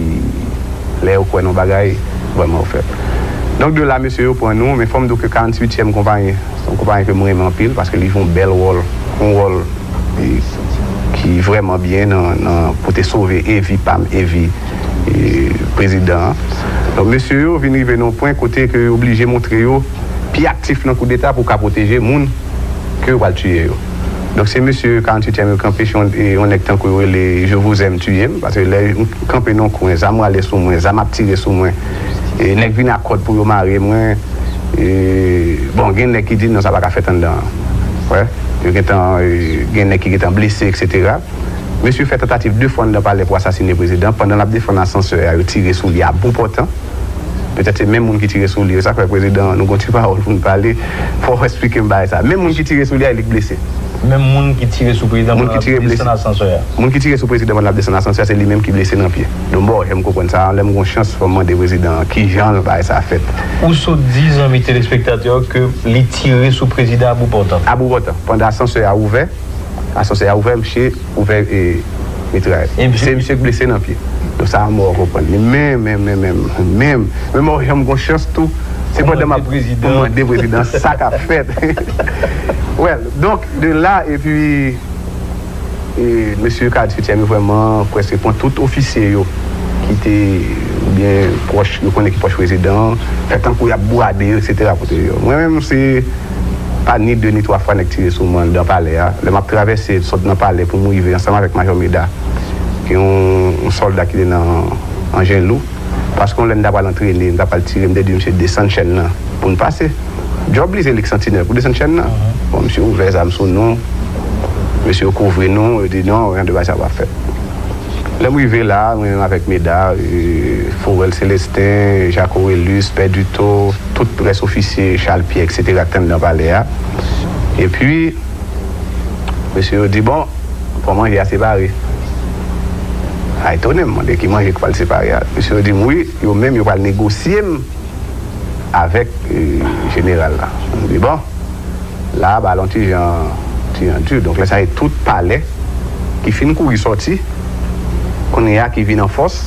lè yo kwè nan bagay, vrèman yo fè l. Donk, de la, mesye yo pran nou, men fò m di w ke karanntuityèm konpayi, se yon konpayi ke m renmen anpil, paske li jwe yon bèl wòl, yon wòl, e, ki vrèman byen nan, nan, pou te sove e vi pa m, e vi, e, prezidan an. Donk, mesye yo vin rive nan yon pwen kote ke yo oblije montre yo pi aktif nan koudeta pou ka pwoteje moun ke yo pral tiye yo. Donk, se mesye karanntuityèm yo kanpe, se yon, e, yon nèg tankou yo rele Je vous aime, tiye m, paske lè m kanpe nan yon kwen, zam rale sou mwen, zam ap tire sou mwen, e, nèg vin ak kòd pou yo mare mwen, e, bon, gen nèg ki di, "Non, sa pa ka fèt anndan an." Wè, yo gentan, e, gen nèg ki gentan blese, etsetera. Mesye fè tantativ de fwa anndan palè pou asasine prezidan. Pandan l ap defann asansè a, yo tire sou li a bout pòtan. Petèt se menm moun ki tire sou li yo. Sa k fè prezidan, nou gon ti pawòl pou n pale. Fò w esplike m bagay sa. Menm moun ki tire sou li a, e li k blese. Menm moun ki tire sou prezidan pandan l ap desann asansè a. Moun ki tire sou prezidan pandan l ap desann asansè a, se li menm ki blese nan pye. Donk, bon, jan m konprann sa, lè m gon chans, fò m mande prezidan an kijan bagay sa fèt. Ou sot di zanmi telespektatè yo ke li tire sou prezidan a bout pòtan. A bout pòtan. Pandan asansè a ouvè, asansè a ouvè, misye ouvè, e, mitrayèt. Se misye k blese nan pye. Donk, sa a mò konprann li. Men, men, men, men, men, men mò, jan m gon chans tou. Se pandan m ap, pou mande prezidan sa k ap fèt. Well, donk, de la, epi, e, mesye karanntuityèm yo vrèman prèske pran tout ofisye yo ki te byen pwòch, yo konnen ki pwòch prezidan an, fè tankou y ap bwade yo, etsetera, pou te yo. Mwen menm, se pa ni de ni twa fwa nèg tire sou mwen anndan palè a. Lè m ap travèse, sot nan palè pou m rive ansanm avèk Majò Meda, ki yon, yon sòlda ki te nan Anjen Lou, paske yon lè n ta pral antrene, n ta pral tire, m te di misye desann chèn nan pou n pase. Djòb li se li k santinèl pou desann chèn nan. Bon, misye ouvè zam sou nou, mesye yo kouvri nou, yo di non, anyen de bagay sa pa fèt. Lè m rive la, mwen menm avèk Meda, e, Forel Celestin, Jacques Orelus, Pè Duto, tout rès ofisye, Charles Pierre, etsetera, ki t anndan palè a. Epi, mesye yo di, bon, fò manje a separe. A etone m, mande ki manje k pral separe a. Mesye yo di m, wi, yo menm, yo pral negosye m avèk, e, jeneral la. M di, bon, la, bagay la yon ti jan, ti jan di. Donk, lè sa, e tout palè ki fin kouri sòti, kounye a ki vin an fòs,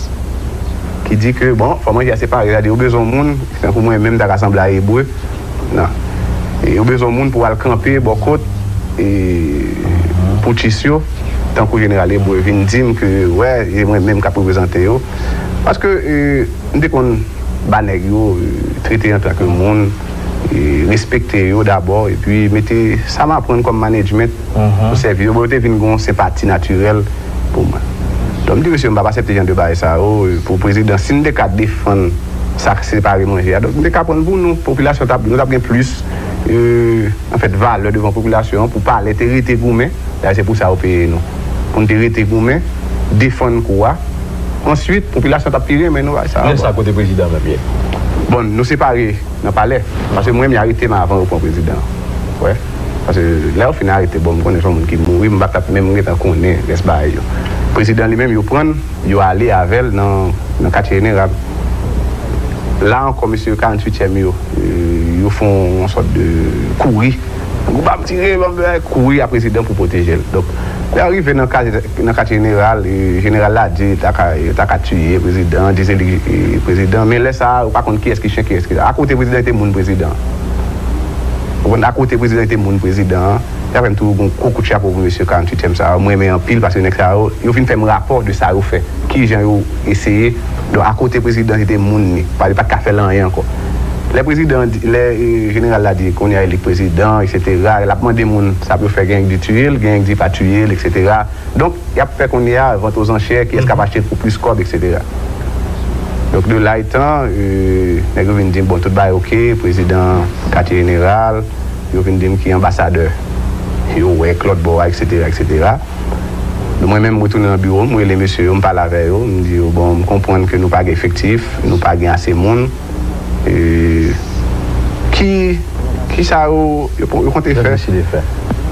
ki di ke, bon, fò manje a separe, sa di yo bezwen yon moun, tankou mwen menm, ta ka sanble a Ebre, nan. E yo bezwen yon moun pou al kanpe bò kot, e, poutchis yo, tankou jeneral Ebre vin di m ke, wè, e mwen menm k ap reprezante yo. Paske, e, m te konn ba nèg yo, e, trete yo antanke moun, e, respekte yo dabò, epi mete sa m aprann kòm management o sèvis yo. Bon, yo te vin gen yon senpati natirèl pou mwen. Donk, m di, mesye, m p ap aksepte jan de bagay sa yo, e, pou prezidan. Si n te ka defann sa k separe manje a, donk, m te ka pran l pou nou. Popilasyon t ap, nou t ap gen plis, e, anfèt, valè devan popilasyon an pou palè te rete goumen. Dayè, se pou sa yo peye nou. Pou n te rete goumen, defann kou a. Answit, popilasyon t ap pi renmen nou, bagay sa. Lè sa, kote prezidan menm ye? Bon, nou separe nan palè. Paske mwen, m arete m avan yo pran prezidan. Wè. Paske lè yo fin arete, bon, m konnen se yon moun ki mouri, m pa t ap menm gentan konnen rès bagay yo. Prezidan li menm, yo pran l, yo ale avè l nan, nan katye jeneral. La ankò, mesye karanntuityèm yo, e, yo fè yon sòt de kouri. Tankou ba m tire, ba m fè kouri a prezidan pou pwoteje l. Donk, lè yo rive nan katye, nan katye jeneral, e, jeneral la di ta ka, ta ka tiye prezidan, di se li, e, prezidan. Men lè sa a, yo pa konn kiyès ki chen, kiyès ki... Akote prezidan, se te moun prezidan. Ou konprann? Akote prezidan, se te moun prezidan an. Sa fè m toujou gen yon gwo kout chapo pou mesye karanntuityèm sa yo. Mwen renmen anpil paske nèg sa yo, yo vin fè m rapò de sa yo fè. Kijan yo eseye. Donk, akote prezidan, se te moun li. Pa, li pa t ka fè l anyen ankò. Lè prezidan di, lè, e, jeneral la di, kounye a, li prezidan, etsetera, l ap mande moun sa pou yo fè, genyen k di tiye l, genyen k di pa tiye l, etsetera. Donk, y ap fè kounye a, vant ozanchè, kiyès k ap achte l pou plis kòb, etsetera. Donk, de la etan, e, nèg yo vin di m, bon, tout bagay oke, prezidan katye jeneral, yo vin di m ki anbasadè yo wè k lòt bò a, etsetera, etsetera. Donk, mwen menm, m retounen nan biwo m, m rele mesye yo, m pale avè yo, m di yo, bon, m konprann ke nou pa gen efektif, nou pa gen ase moun. E, ki, ki sa yo, yo, yo konte fè?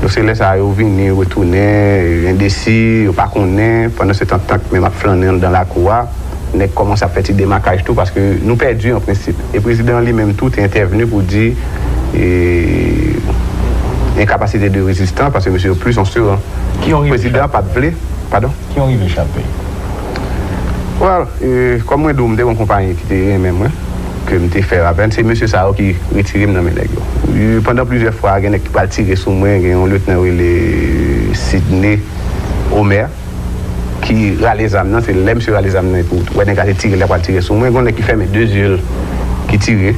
Donk, se lè sa yo vini, yo retounen, endesi, yo pa konnen, pandan se tan tank menm ap flannen anndan lakou a, nèg kòmanse ap fè ti demakaj tou, paske nou pèdi an prensip. E prezidan an li menm tou te entèvni pou di, e, enkapasite de rezistans, paske mesye yo plis an se ran. Prezidan an pa t vle, padon? Ki yon rive chape? Well, e, kòm mwen di w, m te gen yon konpayi ki te renmen mwen, ke m te fè avè l. Se mesye sa yo ki retire m nan men nèg yo. E, pandan plizyè fwa, gen nèg ki pral tire sou mwen, gen yon lyetnan yo rele Sidney Omer, ki rale zam nan, se lè misye rale zam nan, epi w wè nèg la te tire, l ap pral tire sou mwen, gen yon nèg ki fèmen de zye l, ki tire.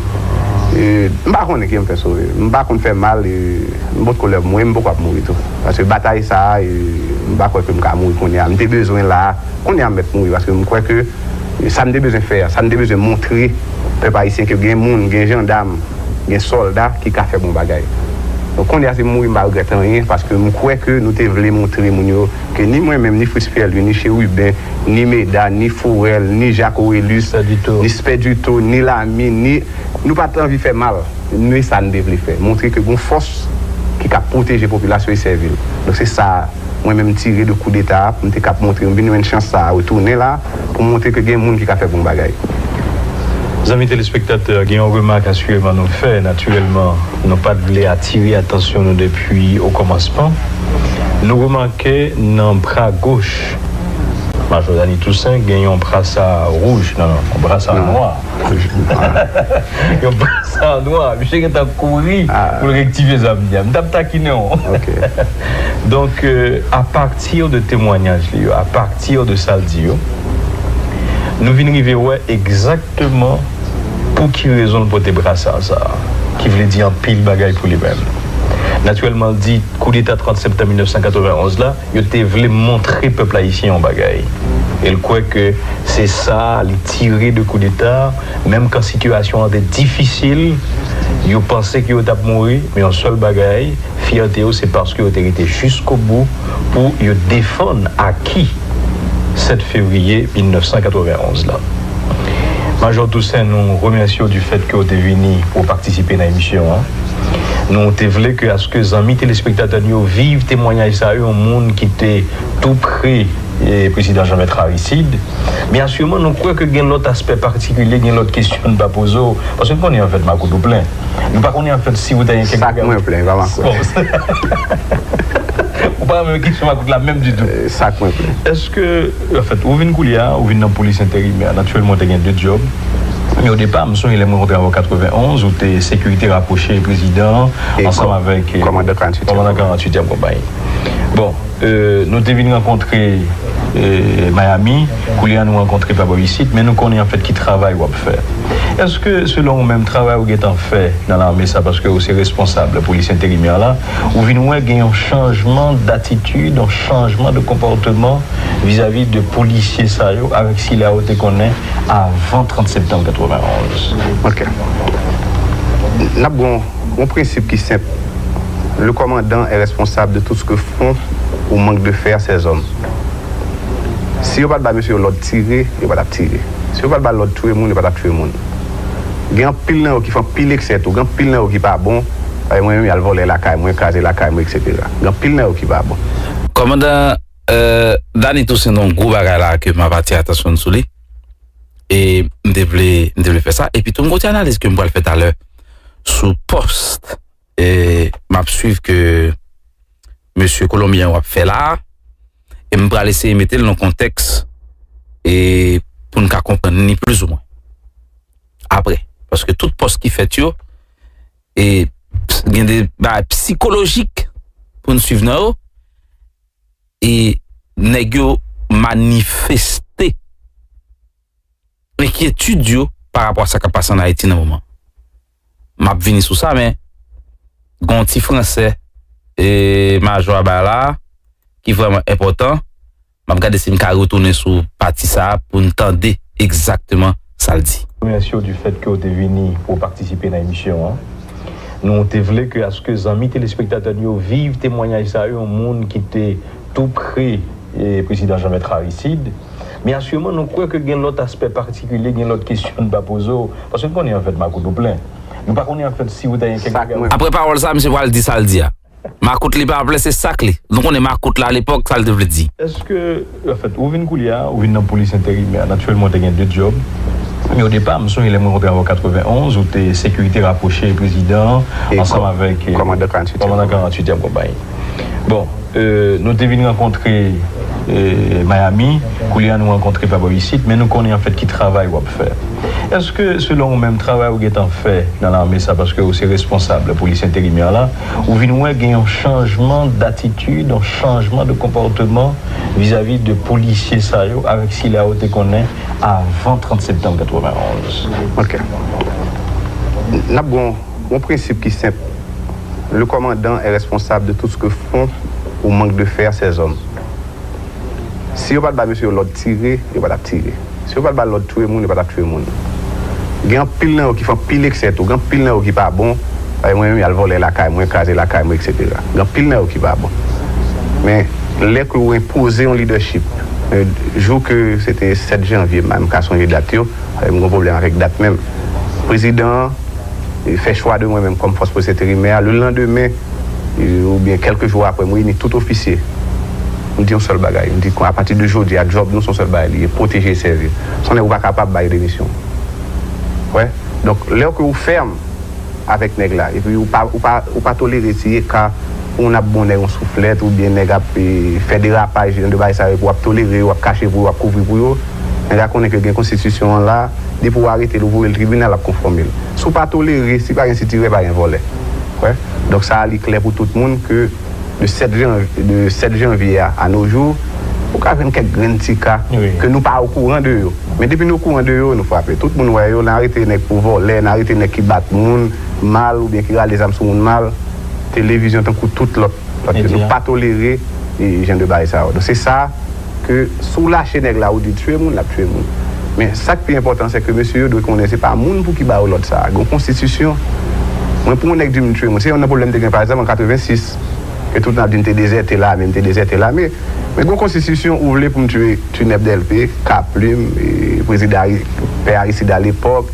E, m pa konnen ki m fè sove. M pa konn fè mal, e, m potko lè m mouri, m poko ap mouri tou. Paske batay sa a, e, m pa kwè ke m ka mouri kounye a. M te bezwen la, kounye a m mèt mouri, paske m kwè ke, e, sa m te bezwen fè a, sa m te bezwen montre pèp ayisyen ke gen moun, gen jandam, gen sòlda ki ka fè bon bagay. Donk, kounye a, si m mouri, m pa regrèt anyen, paske m kwè ke nou te vle montre moun yo ke ni mwen menm, ni Fritz Pierre Louis, ni Chérubin, ni Meda, ni Forel, ni Jacques Orelus, ni Spedito, ni Lamy, ni, nou pa t anvi fè mal. Men sa n te vle fè, montre ke gon fòs ki ka pwoteje popilasyon e sèvi l. Donk, se sa mwen menm m tire de koudeta a, pou m te kab montre, m vin jwenn chans sa a, retounen la, pou m montre ke gen moun ki ka fè bon bagay. Zanmi telespektatè, gen yon remak asireman nou fè. Natirèlman, nou pa t vle atire atansyon nou depi okòmansman. Nou remake nan bra goch Majò Dany Toussaint gen yon brasa wouj, non, non, yon brasa nwa. Yon brasa nwa. Misye gentan kouri pou l rektifye sa m di a. M t ap takinen w. Donk, euh, apati de temwanyaj li yo, apati de sa l di yo, Nou vin rive wè egzakteman pou ki rezon l pote brasa sa a, ki vle di anpil bagay pou li menm. Natirèlman, l di koudeta trant septanm mil nèf san katrevenn onz la, yo te vle montre pèp ayisyen yon bagay. E l kwè ke se sa li tire de koudeta, menm kan sitiyasyon an te difisil, yo panse ke yo t ap mouri, men yon sèl bagay, fyète yo, se paske yo te rete jiskobou pou yo defann aki sèt fevriye mil nèf san katrevenn onz la. Majò Toussaint, nou remèsye w du fait ke w te vini pou w patisipe nan emisyon an. Nou te vle ke aske zanmi telespektatè n yo viv temwayaj sa yo, yon moun ki te tou pre, eh, prezidan Jean Bertrand Aristide. Men asireman, nou kwè ke gen lòt aspè patikilye, gen lòt kesyon n pa poze w, paske n konnen anfèt makout ou plen. Nou pa konnen anfèt si ou ta gen kèk... Sak mwen plen, pa makout. Bon. Ou pa renmen kesyon makout la menm ditou. Eh, sak mwen plen. Èske, anfèt, ou vin koulye a, ou vin nan polis enterimè. Natirèlman, ou te gen de djòb. Men o depa, m sonje lè mwen rankontre avè w katrevenn onz, ou te sekirite rapwoche prezidan an, ansanm avèk, eh, kòmandan karanntuityèm konpayi. Bon, eh, nou te vin rankontre, eh, Miami, koulye a nou rankontre pa bò isit, men nou konnen anfèt ki travay w ap fè. Èske, selon ou menm, travay ou gentan fè nan lame sa, paske ou se responsab polis enterimè la, ou vin wè gen yon chanjman datitid, yon chanjman de konpòteman vizavi de polisye sa yo avèk sila ou te konnen avan trant septanm katrevenn onz? Ok. N ap gon, gon prensip ki senp. Le commandant est responsable de tout ce que font ou manquent de faire ses hommes. Si yo pa t ba mesye yo lòd tire, yo pa t ap tire. Si yo pa t ba lòd touye moun, yo pa t ap touye moun. Gen anpil nan yo ki fè anpil eksè tou, gen anpil nan yo ki pa bon. Paske mwen menm, y al vòlè lakay mwen, kraze lakay mwen, etsetera. Gen anpil nan yo ki pa bon. Kòmandan, euh, Dany Toussaint, yon gwo bagay la ke m ap atire atansyon n sou li. E m te vle, m te vle fè sa. Epi tou, m gon ti analiz ke m pral fè talè sou pòs, e m ap swiv ke mesye kolonbyen an ap fè la a, e m pral eseye mete l nan kontèks, e pou n ka konprann li plizoumwen. Apre, paske tout pòs ki fèt yo, e ps-, gen de bagay psikolojik pou n swiv nan yo, e nèg yo manifeste enkyetid yo pa rapò a sa k ap pase ann Ayiti nan moman. M ap vini sou sa, men gen yon ti fransè, e, majò a bay la, ki vrèman enpòtan. M ap gade si m ka retounen sou pati sa a pou n tande egzakteman sa l di. Remèsye w du fait ke w te vini pou w patisipe nan emisyon an. Nou te vle ke aske zanmi telespektatè n yo viv temwayaj sa yo, yon moun ki te tou pre, e, prezidan Jean Bertrand Aristide. Men asireman, nou kwè ke gen lòt aspè patikilye, gen lòt kesyon n pa poze w, paske n konnen anfèt makout ou plen. Nou pa konnen anfèt si ou ta gen kèk... Apre pawòl sa, misye pral di sa l di a. Makout li pa plen, se sak li. Nou konnen makout la alepòk, sa l te vle di. Èske, anfèt, ou vin koulye a, ou vin nan polis enterimè. Natirèlman, ou te gen de djòb. Men o depa, m sonje lè mwen rankontre avè w katrevenn onz, ou te sekirite rapwoche prezidan an, ansanm avèk, e, kòmandan karanntuityèm konpayi. Bon, e, nou te vin rankontre, e, Miami, koulye a nou rankontre pa bò isit, men nou konnen anfèt ki travay w ap fè. Èske, selon ou menm, travay ou gentan fè nan lame sa, paske ou se responsab polis enterimè la, ou vin wè gen yon chanjman datitid, yon chanjman de konpòteman vizavi de polisye sa yo avèk sila ou te konnen avan trant septanm katrevenn onz? Ok. N ap gon, gon prensip ki senp. Le commandant est responsable de tout ce que font ou manquent de faire ses hommes. Si yo pa t ba mesye yo lòd tire, yo pa t ap tire. Si yo pa t ba lòd touye moun, yo pa t ap touye moun. Gen anpil nan yo ki fè anpil eksè tou, gen anpil nan yo ki pa bon. Paske mwen menm, y al vòlè lakay mwen, kraze lakay mwen, etsetera. Gen anpil nan yo ki pa bon. Men, lè ke ou enpoze yon lidèchip, e, jou ke se te sèt janvye, m pa menm ka sonje dat yo, paske m gon pwoblèm avèk dat menm. Prezidan an, e, fè chwa de mwen menm kòm fòs polis enterimè a. Le landemen, e, oubyen kèlke jou apre, m reyini tout ofisye. M di yon sèl bagay. M di, apati de jodi a, djòb nou se yon sèl bagay li ye, pwoteje e sèvi. San nèg ou pa kapab bay demisyon. Wè? Donk, lè ke ou fèm avèk nèg la, epi ou pa, ou pa, ou pa tolere si e ka yon ap bon nèg yon souflèt, oubyen nèg ap, e, fè derapaj, jan de bagay sa yo, epi w ap tolere yo, w ap kache pou yo, w ap kouvri pou yo, nèg la konnen ke gen konstitisyon an la, depi w arete l, ou voye l tribinal, l ap konfòme l. Si w pa tolere, si pa gen sitirè, pa gen vòlè. Wè? Donk sa a, li klè pou tout moun ke de sèt jan-, de sèt janvye a, a no jou, Ou ka jwenn kèk grenn ti ka Wi. ke nou pa okouran de yo. Men depi nou okouran de yo, nou frape. Tout moun wè yo, n arete nèg pou vòlè, n arete nèg ki bat moun mal oubyen ki rale zam sou moun mal. Televizyon tankou tout lòt. Paske Medya. Nou pa tolere e, jan de bagay sa yo. Donk se sa ke si w lache nèg la, ou di tye moun, l ap tye moun. Men sa k pi enpòtan, se ke mesye yo dwe konnen se pa moun pou ki ba yo lòd sa a. Gen yon konstitisyon. Mwen, pou yon nèg di m tye moun, se yon nan pwoblèm te gen, pa egzanp, an katrevensis, ke tout n ap di m te dezète lame, m te dezète lame. Men gen yon konstitisyon ou vle pou m tye Tunèp Dèlpe, Kaplim, e, prezidan Ari- Pè Aristide alepòk,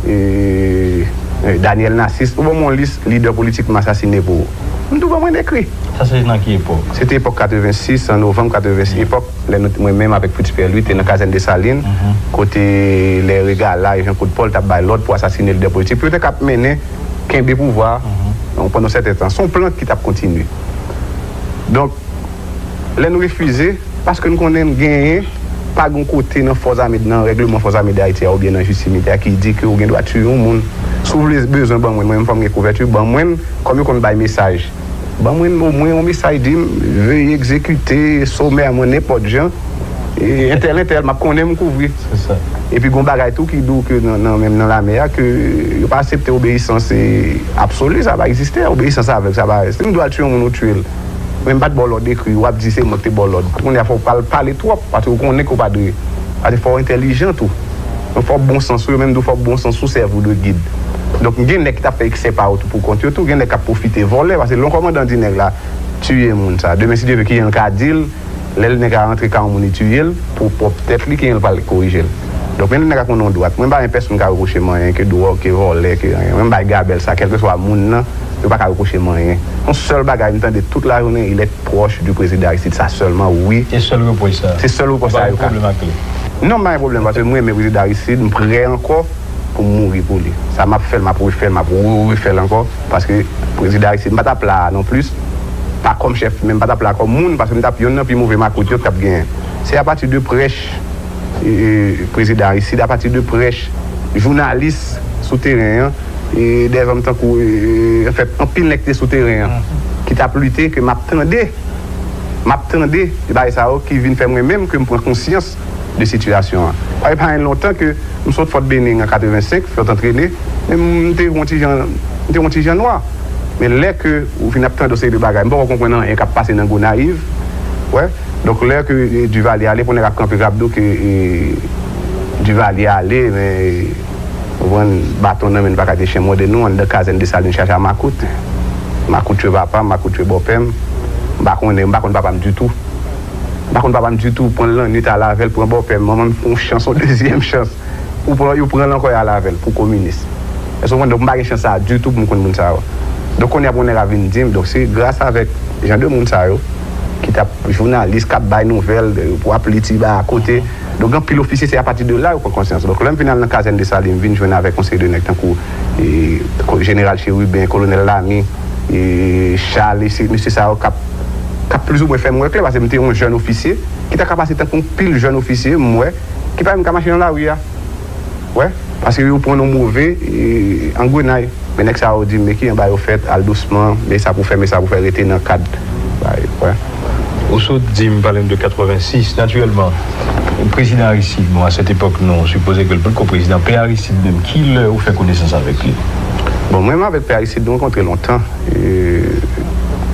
e, e, Daniel Narcisse, ou ban m yon lis lidè politik m asasinen pou ou. M tou ban mwen dekri. Sa se nan ki epòk? Se te epòk katrevensis, an novanm katrevensis, epòk lè nou, mwen menm avèk Fritz Pierre Louis te nan kazèn Desalin, kote lè Regala e Jean Claude Paul t ap bay lòd pou asasinen lidè politik, pou yo te kab mennen, kenbe pouvwa a, pandan yon sèten tan. Se yon plan ki t ap kontinye. Donk, lè nou refize, paske n konnen n genyen, pa gen yon kote nan fòs ame, nan règleman fòs ame d Ayiti a oubyen nan jistis militè a ki di ke ou gen dwa tiye yon moun. Si w vle bezwen ban mwen, mwen menm fò m gen kouvèti, ban mwen, kòm yo konn bay mesaj. Ban mwen omwen yon mesaj, di m, veye egzekite somèman, nenpòt jan, e, entèl, entèl, m ap konnen m kouvri. Se sa. Epi gen yon bagay tou ki di w ke nan, nan, menm nan lame a, ke yo pa aksepte obeyisans e, absoli, sa pa egziste, obeyisans avèg, sa pa, si m di w al tiye yon moun, ou tiye l. Men m pa t ba w lòd ekri, w ap di se mwen ki te ba w lòd. Kounye a fò w pa al pale twòp, paske ou konnen ke w pa dwe. Paske fò w entèlijan tou. Donk fò bon sans ou, yo menm di w fò bon sans ou sèvi w de gid. Donk gen nèg ki t ap fè eksè pa yo tou pou kont yo tou, gen nèg k ap pwofite vòlè, paske lè yon kòmandan di nèg la, tiye moun sa. Demen, si Dye vle, kijan l ka di l, lè nèg la rantre kay yon moun, li tiye l, pou pwòp tèt li, kijan l pral korije l. Donk, men nèg la konn yon dwat. Mwen, m pa gen pèsonn ka repwoche m anyen, ke dwòg, ke vòlè, ke anyen. Mwen, m bay Gabèl sa, kèlkeswa moun nan, yo pa ka repwoche m anyen. Yon sèl bagay, m tande tout lajounen, il est proche du président Aristide, sa sèlman, wi. E sèl repwòch sa? Se sèl repwòch sa yo ka. Ou pa gen pwoblèm ak li? Non, m pa gen pwoblèm, paske mwen renmen prezidan Aristide, m prè ankò pou m mouri pou li. Sa m ap fè l, m ap refè l, m ap re- refè l ankò, paske prezidan Aristide, m pa t ap la a non plis, pa kòm chèf, men m pa t ap la kòm moun, paske m t ap yonn nan pi move makout yo t ap genyen. Se apati de prèch e, e, prezidan Aristide, apati de prèch jounalis sou teren an, e, dèzòm tankou, e, e, anfèt, anpil nèg ki te sou teren an, ki t ap lite, ke m ap tande, m ap tande de bagay sa yo ki vin fè mwen menm ke m pran konsyans de sitiyasyon an. Pa, pa gen lontan ke m sot Fort Benning an katrevensenk, Fort Antrene, men m te yon ti jan, m te yon ti jan nwa. Men lè ke ou vin ap tande yon seri de bagay, m poko konprann anyen k ap pase nan Gonayiv, wè. Donk lè ke, e, Duvalier ale, pou nèg ap kanpe k ap di w ke, e, Duvalier ale, men, e, ou konprann, baton nan men n pa ka te chen mòde nou, anndan kazèn Desalin chache a makout. Makout tye papa m, makout tye bòpè m. M pa konnen, m pa konn papa m ditou. M pa konn papa m ditou, pran l lannwit al avè l, pran bòpè m, manman m fè yon chans, yon dezyèm chans. Ou pran, yo pran l ankò, y al avè l pou kominis. Èske w konprann? Donk, m pa gen chans sa a ditou pou m konn moun sa yo. Donk, kounye a, pou nèg la vin di m, donk, se gras avèk jan de moun sa yo, ki t ap jounalis, k ap bay nouvèl, pou ap li ti bagay akote. Donk, gen anpil ofisye, se apati de la yo pran konsyans. Donk, lè m vin al nan kazèn Desalin, m vin jwenn avèk yon seri de nèg tankou, e, ko- Jeneral Chérubin, Kolonèl Lamy, e, Charles, e se mesye sa yo k ap, k ap plizoumwen fè m wè klè, paske m te yon jèn ofisye, ki ta ka pase tankou yon pil jèn ofisye, m wè, ki pa menm ka mache nan lari a. Wè, paske yo pran nou move, e, angrenay. Men nèg sa yo di m, men ki anba yo fèt, al dousman, men sa pou fè, men sa pou fè, rete nan kad. Bay, wè. Ou sot di m, pale m de katrevensis, natirèlman. Prezidan Aristide, bon, à cette époque, non, sipoze ke l potko prezidan. Pè Aristide menm, ki lè ou fè konesans avèk li? Bon, mwen menm avèk Pè Aristide, nou rankontre lontan. E,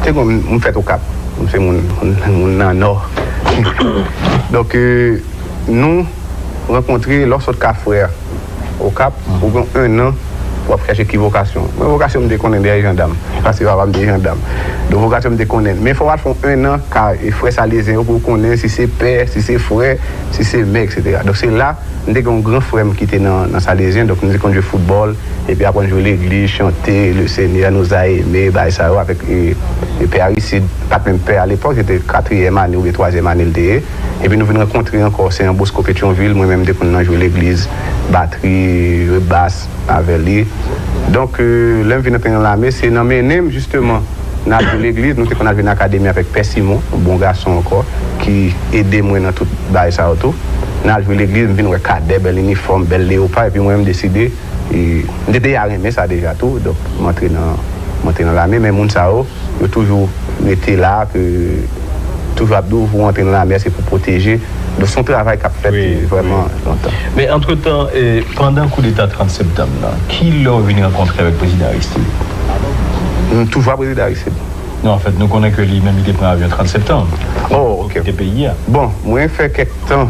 te gon, m fèt Okap. M se moun, moun, moun nan Nò. Donk, e, nou rankontre lè w sot Kafrè, Okap, ou gen ennan pou w ap chèche ki vokasyon. Mwen, vokasyon m te konnen dèyè jandam, paske papa m te jandam. Donk, vokasyon m te konnen. Men fò w al fè yon ennan kay frè Salezyen yo pou w konnen si se pè, si se frè, si se mè, etsetera. Donk, se la, m te gen yon gran frè m ki te nan, nan Salezyen, donk nou te konn jwe foutbòl, epi apre n jwe legliz, chante, Le Seigneur nous a aimés, bagay sa yo, avèk, e, e, Pè Aristide, pa t menm pè alepòk, se te katriyèm ane oubyen twazyèm ane l te ye. Epi nou vin rankontre ankò, se an Bosco Petyonvil, mwen menm m te konn nan jwe legliz, batri, bas avè li. Donk, e, lè m vin antre nan lame, se nan mennen m, jisteman, n al jwe legliz, nou te konn al jwe nan akademi avèk Pè Simon, yon bon gason ankò, ki ede mwen nan tout bagay sa yo tou. N al jwe legliz, m vin wè kadè, bèl inifòm, bèl leyopa, epi mwen menm m deside, e, m te deja renmen sa deja tou, donk m antre nan, m antre nan lame, men moun sa yo, yo toujou rete la, ke toujou ap di w, pou w antre nan lame a, se pou pwoteje. Donk, se yon travay k ap fèt vrèman lontan. Men antretan, pandan koudeta trant septanm nan, ki lè w vin rankontre avèk prezidan Aristide? M toujou a prezidan Aristide. Non, anfèt, nou konnen ke li menm, li te pran avyon trant septanm. Oh, ok. Kite peyi a. Bon, mwen fè kèk tan.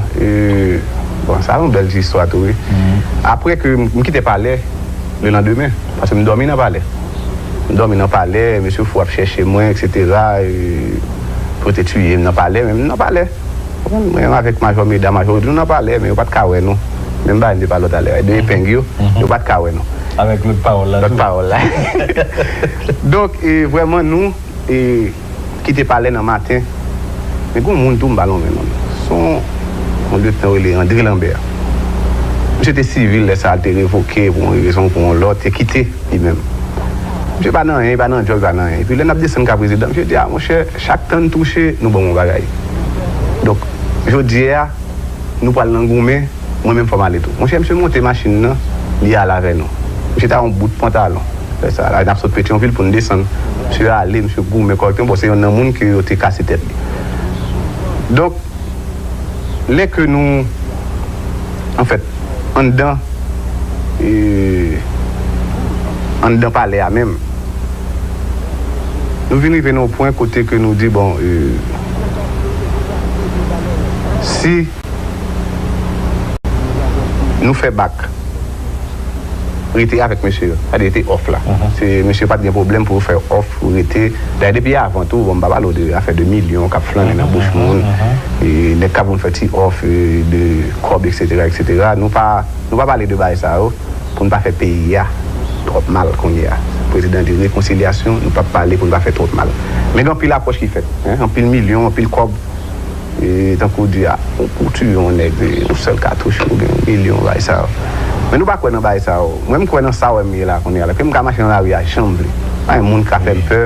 Bon, sa yon bèl ti istwa tou, wi. Apre ke m kite palè, lelandemen, paske m dòmi nan palè. M dòmi nan palè, mesye fou ap chèche mwen, etsetera. Pou yo te tiye m nan palè, men m nan palè. Mwen avèk majò Meda, majò Ridou, nou nan palè, men yo pa t ka wè nou. Menm bagay m te pale w talè a, de epeng yo, yo pa t ka wè nou. Avèk lòt pawòl la tou. Lòt pawòl la. Donk, vrèman, nou kite palè nan maten. Men gen yon moun tou m pa lonmen non l. Se yon, yon liyetnan rele André Lambert. Misye te sivil lè sa a, l te revoke pou yon rezon ou pou yon lòt, te kite li menm. Misye pa nan anyen, li pa nan djòb, li pa nan anyen. Epi lè n ap desann ka prezidan, misye di, a monchè, chak tan n touche, nou ban m yon bagay. Donk, jodi a, nou pral nan goumen, mwen menm fò m ale tou. Monchè, misye monte machin nan, li ale avè nou. Misye ta yon bout pantalon. Lè sa a, n ap sot Petyonvil pou n desann. Misye ale, misye goumen kòrèkteman. Bon, se yonn nan moun ke yo te kase tèt li. Donk, lè ke nou, anfèt, anndan, anndan palè a menm, nou vin rive nan yon pwen kote ke nou di, bon, si nou fè bak, rete avèk mesye yo. Sa vle di rete off la. Se mesye pa t gen pwoblèm pou fè off, rete. Dayè depi avan tou, bon, m pa pale w de afè de milyon k ap flannen nan bouch moun. Nèg k ap vin fè ti off de kòb, etsetera, etsetera. Nou pa, nou pa pale de bagay sa yo pou n pa fè peyi a twòp mal kounye a. Prezidan di rekonsilyasyon, nou p ap pale pou n pa fè twòp mal. Men gen anpil apwòch ki fèt, anpil milyon, anpil kòb. Tankou w di a, ou tiye yon nèg, yon sèl katouch, ou gen yon milyon, bagay sa yo. Men nou pa kwè nan bagay sa yo. Mwen, m kwè nan sa w wè m ye la kounye a la. Ke m ka mache nan lari a jan m vle. Pa gen moun ki ka fè m pè.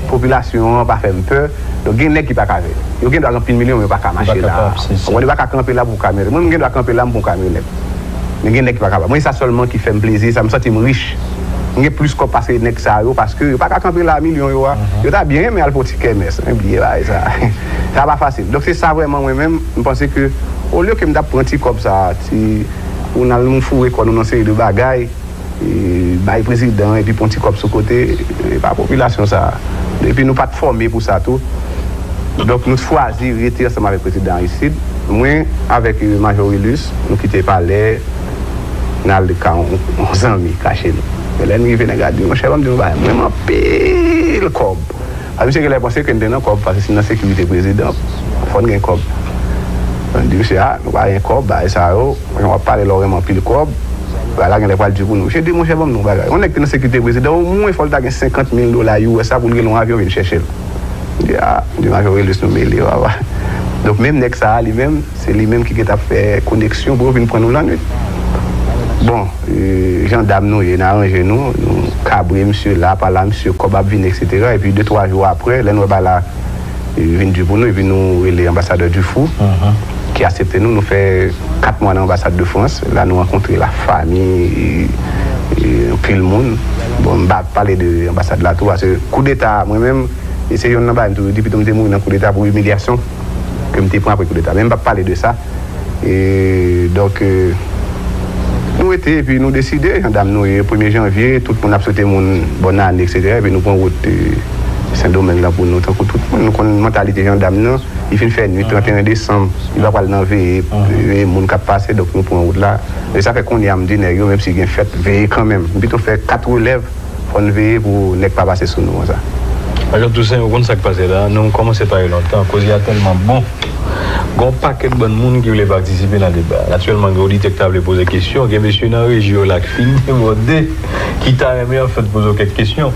Popilasyon an pa fè m pè. Donk, gen nèg ki pa ka fè. Yo gen dwa gen anpil milyon, men yo pa ka mache la. Ou konprann, yo pa ka kanpe la pou kamyonèt. Mwen, m gen dwa kanpe la, m pran yon kamyonèt. Men gen nèg ki pa kapab. Mwen, se sa sèlman ki fè m plezi, sa m santi m rich. M gen plis kòb pase nèg sa yo, paske yo pa ka kanpe la milyon yo a. Yo ta byen renmen al fè yon ti kèmès, men bliye bagay sa. Sa pa fasil. Donk, se sa vrèman mwen menm, m panse ke, olye ke m t ap pran ti kòb sa, ti, pou n al nou foure kò nou nan seri de bagay, bay prezidan, epi pran ti kòb sou kote, e pa popilasyon sa. Epi nou pa t fòme pou sa tou. Donk, nou chwazi rete ansanm avèk prezidan Aristide. Mwen, avèk Majò Wilus, nou kite palè, n al ka yon, yon zanmi kache nou. Men lè n rive, nèg la di, monchè, ban m di nou bagay, mwen, m anpil kòb. A, misye genlè panse ke n te nan kòb, paske si n nan sekirite prezidan, fò n gen kòb. Mwen di misye, a, nou pa gen kòb, bagay sa yo, jan w ap pale la, w renmen anpil kòb, bagay la genlè pral di pou nou. Misye di, monchè, ban m di yon bagay. Yon nèg ki nan sekirite prezidan, omwen fò l ta gen senkant mil dola U S A pou l rele yon avyon vin chèche l. M di, a, m di, Majò Wilus, nou mele, papa. Donk, menm nèg sa a, li menm, se li menm ki gentan ap fè koneksyon pou yo vin pran nou lannwit. Bon, jandam nou ye, n aranje nou, nou kabre misye la, pa la, misye, kòb ap vini, etsetera. Epi de twa jou apre, lè n wè bagay la vin di pou nou, epi nou rele anbasadè Dufour, ki aksepte nou, nou fè kat mwa nan anbasad de Frans. La, nou rankontre lafanmi, anpil moun. Bon, m pa pale de anbasad la tou, paske koudeta, mwen menm, e se yonn nan bagay m toujou di, pito m te mouri nan koudeta pou imilyasyon ke m te pran apre koudeta. Men m p ap pale de sa. E, donk, e, nou rete, epi nou deside, jandam nou ye, premye janvye, tout moun ap swete moun bòn ane, etsetera. Epi nou pran wout, e, Sendomeng lan pou nou, tankou tout moun. Nou konn mantalite jandam nan, li fin fè nwit, tranteyen desanm, li pa pral nan veye, veye moun k ap pase, donk nou pran wout la. E sa fè kounye a m di nèg yo, menm si gen fèt, veye kanmenm. M pito fè kat relèv, fò n veye pou nèg pa pase sou nou konsa. Majò Tousen, ou konn sa k pase la, nou kòmanse pale lontan, koze a tèlman bon. Gen yon pakèt bann moun ki vle patisipe nan deba. Natirèlman, gen oditè ki ta vle poze kesyon, gen mesye nan reji yo la ki fin debòde, ki ta renmen, anfèt, poze w kèk kesyon.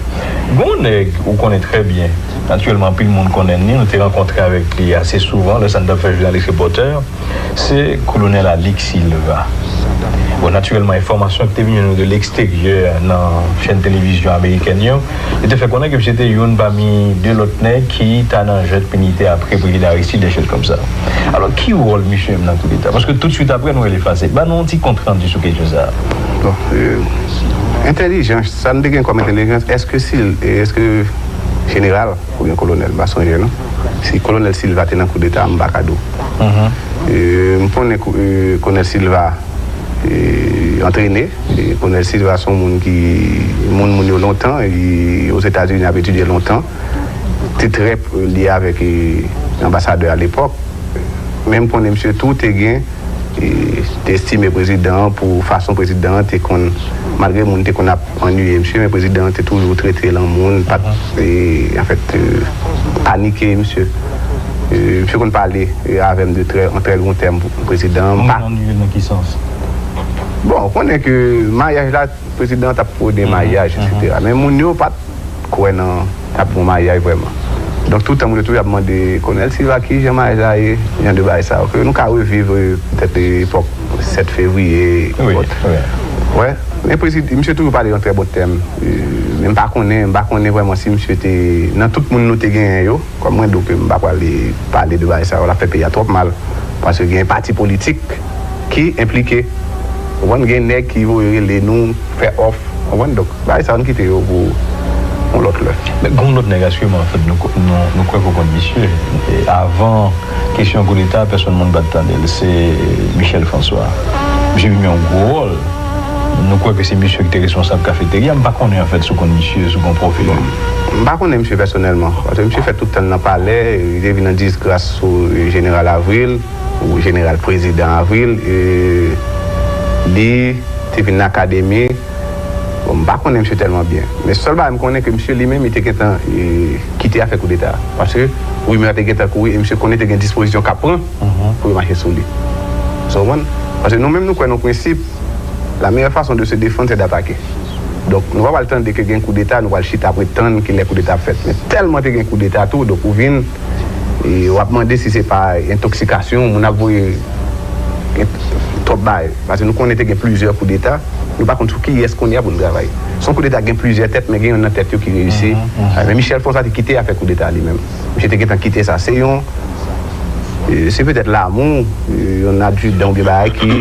Gen yon nèg ou konnen trè byen, natirèlman, anpil moun konnen li, nou te rankontre avèk li ase souvan, lè sa n t ap fè jounalis repòtè. Se Kolonèl Alix Silva. Bon, natirèlman, enfòmasyon ki te vin jwenn nou de leksteryè nan chèn televizyon amerikèn yo, yo te fè konnen ke misye te youn pami de lòt nèg ki ta nan jwèt militè apre prezidan Aristide, des choses comme ça. Alò, ki wòl misye menm nan koudeta? Paske toutswit apre, nou wè l efase. Ban nou yon ti kontrandi sou kesyon sa a. Bon, e, entèlijans, sa n te gen kòm entèlijans, èske si, èske jeneral oubyen kolonèl, m pa sonje non. Si kolonèl Silva te nan koudeta, m pa ka di w. E, m konnen kou- e, kolonèl Silva e, antrene. E, kolonèl Silva se yon moun ki moun moun yo lontan, li Ozetazini ap etidye lontan. Te trè lye avèk e, anbasadè alepòk. Men m konnen misye tou te gen, e, te estime prezidan an pou fason prezidan an te konn, malgre moun te konn ap anniye misye, men prezidan an te toujou trete l an moun, pa t, e, anfèt, e, panike misye. E, misye konn pale e, avè m de trè, an trè bon tèm pou prezidan an. Moun anniye l nan ki sans? Bon, ou konnen ke maryaj la, prezidan an t ap pwone maryaj, etsetera. Men moun yo pa t kwè nan t ap gon maryaj vrèman. Donk, toutan moun yo toujou ap mande Kolonèl Silva ki jan maryaj la ye, jan de bagay sa yo. Ke nou ka reviv, e, petèt, e, epòk sèt fevriye, epòk. Wè, men prezidan, misye toujou pale an trè bon tèm. E, men m pa konnen, m pa konnen vrèman si misye te, nan tout moun nou te genyen yo, kòm mwen di w ke m pa pral pale de bagay sa yo, l ap fè peyi a twòp mal. Paske gen pati politik ki enplike. Ou konprann, gen nèg ki voye rele nou, fè òf. Ou konprann? Donk, bagay sa yo, n kite yo pou yon lòt lè. Men gen yon lòt nèg, askiman, anfèt, nou, nou, nou kwè pou kont misye. E avan kesyon koudeta, pèsonn moun pa t tande l. Se Michel François. Misye vin jwe yon gwo wòl. Nou kwè ke se misye ki te responsab kafeterya. M pa konnen, anfèt, si w konn misye, si w gen yon pwofil li. M pa konnen misye pèsonèlman. Paske misye fè tout tan l nan palè, li te vin nan disgras sou, e, jeneral Avril, ou jeneral prezidan Avril, e, li te vin nan akademi. Bon, m pa konnen misye tèlman byen. Men sèl bagay m konnen ke misye li menm, li te gentan, e, kite afè koudeta. Paske rimè te gentan kouri, e misye konnen te gen dispozisyon k ap pran pou yo mache sou li. Sa w konprann? Paske nou menm nou kwè nan prensip, la meilleure façon de se défendre, c'est d'attaquer. Donk, nou pa pral tande ke gen koudeta, nou pral chita ap ret tann kilè koudeta ap fèt. Men tèlman te gen koudeta tou, donk ou vin, e w ap mande si se pa entoksikasyon, moun ap voye gen twòp bagay. Paske nou konnen te gen plizyè koudeta, nou pa konn sou kiyès kounye a pou n travay. Se yon koudeta ki gen plizyè tèt, men gen youn nan tèt yo ki reyisi. Men Michel François te kite afè koudeta li menm. Misye te gentan kite sa. Se yon, e, se petèt lamou, e, yon adidan oubyen bagay ki,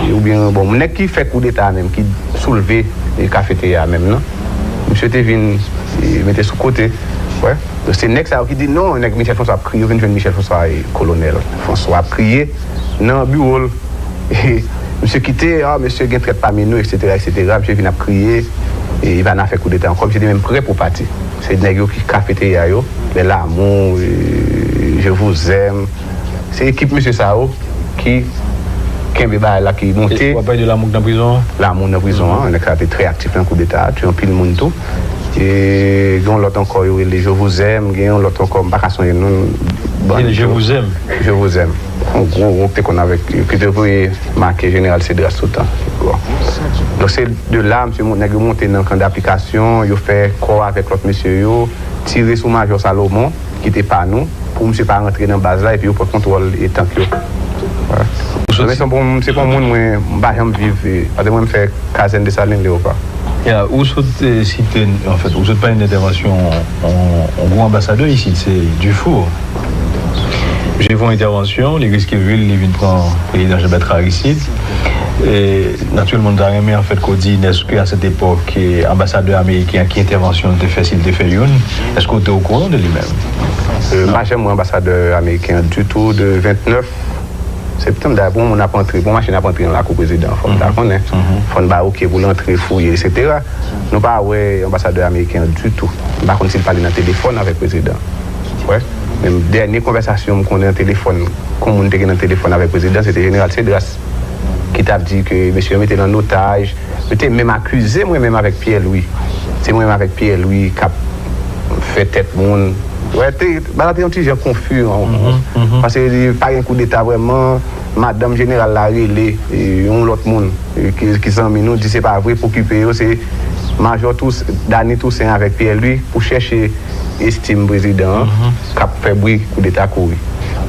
e, oubyen, bon, nèg ki fè koudeta a menm, ki soulve, e, kafeterya a menm nan. Misye te vin, e, mete sou kote. Wè. Donk, se nèg sa yo ki di non, nèg Michel François ap kriye, yo vin jwenn Michel François, e, kolonèl François ap kriye nan biwo l. E, misye kite, a, mesye gen trèt pami nou, etsetera, etsetera. Misye vin ap kriye, e, li pa nan afè koudeta ankò. Misye te menm prè pou pati. Se nèg yo ki kafeterya yo, les Lamour, e, Je vous aime. Se ekip mesye sa yo ki kenbe bagay la, ki monte. W ap pale de Lamour k nan prizon an? Lamour nan prizon an, nèg sa te trè aktif nan koudeta, tiye anpil moun tou. E gen yon lòt ankò, yo rele Je vous aime, gen yon lòt ankò, m pa ka sonje non. Bon, Je vous aime. Je vous aime. Yon gwo, gwo gwoup te konn avèk, ki te voye make jeneral Cedras tout tan. Bon. Donk, se de la, misye, nèg yo monte nan kan daplikasyon, yo fè kò avèk lòt mesye yo, tire sou Majò Salomon, ki te pa nou, pou misye pa rantre nan baz la, epi yo pran kontwòl e tank yo. Wè. Men se bon, se bon moun, mwen, m pa janm viv, e, paske mwen, m fè Kazèn Desalin, Leopa. Ya, ou sot, e, site, anfèt, ou sot pale de entèvansyon yon, yon gwo anbasadè isit, se Dufour. Misye fè yon entèvansyon, li riske vi l, li vin pran prezidan Jean Bertrand Aristide. E, natirèlman, nou ta renmen, anfèt, ke w di n, èske a sèt epòk, e, anbasadè ameriken an, ki entèvansyon l te fè, si l te fè youn, èske w te okouran de li menm? E, m pa janm wè anbasadè ameriken an ditou de vennèf septanm. Dayè, pou yon moun ap antre, pou yon machin ap antre nan lakou prezidan an, fò n ta konnen. Fò n ba oke pou l antre, fouye, etsetera. Nou pa wè anbasadè ameriken an ditou. M pa konn si l pale nan telefòn avèk prezidan. Wè. Men dènye konvèsasyon m konnen an telefòn, ke yon moun te gen nan telefòn avèk prezidan, se te jeneral Cedras ki t ap di ke mesye yo mete l an otaj, yo te menm akize mwen menm avèk Pierre Louis. Se mwen menm avèk Pierre Louis k ap fè tèt moun. Wè, te, bagay la te yon ti jan konfi, paske li pa gen koudeta vrèman. Madanm jeneral la rele, e, yon lòt moun, e, ki, ki zanmi nou, di se pa vre, pou okipe yo, se Majò Tous-, Dany Toussaint avèk Pierre Louis pou chèche estim prezidan an, k ap fè bri koudeta kouri.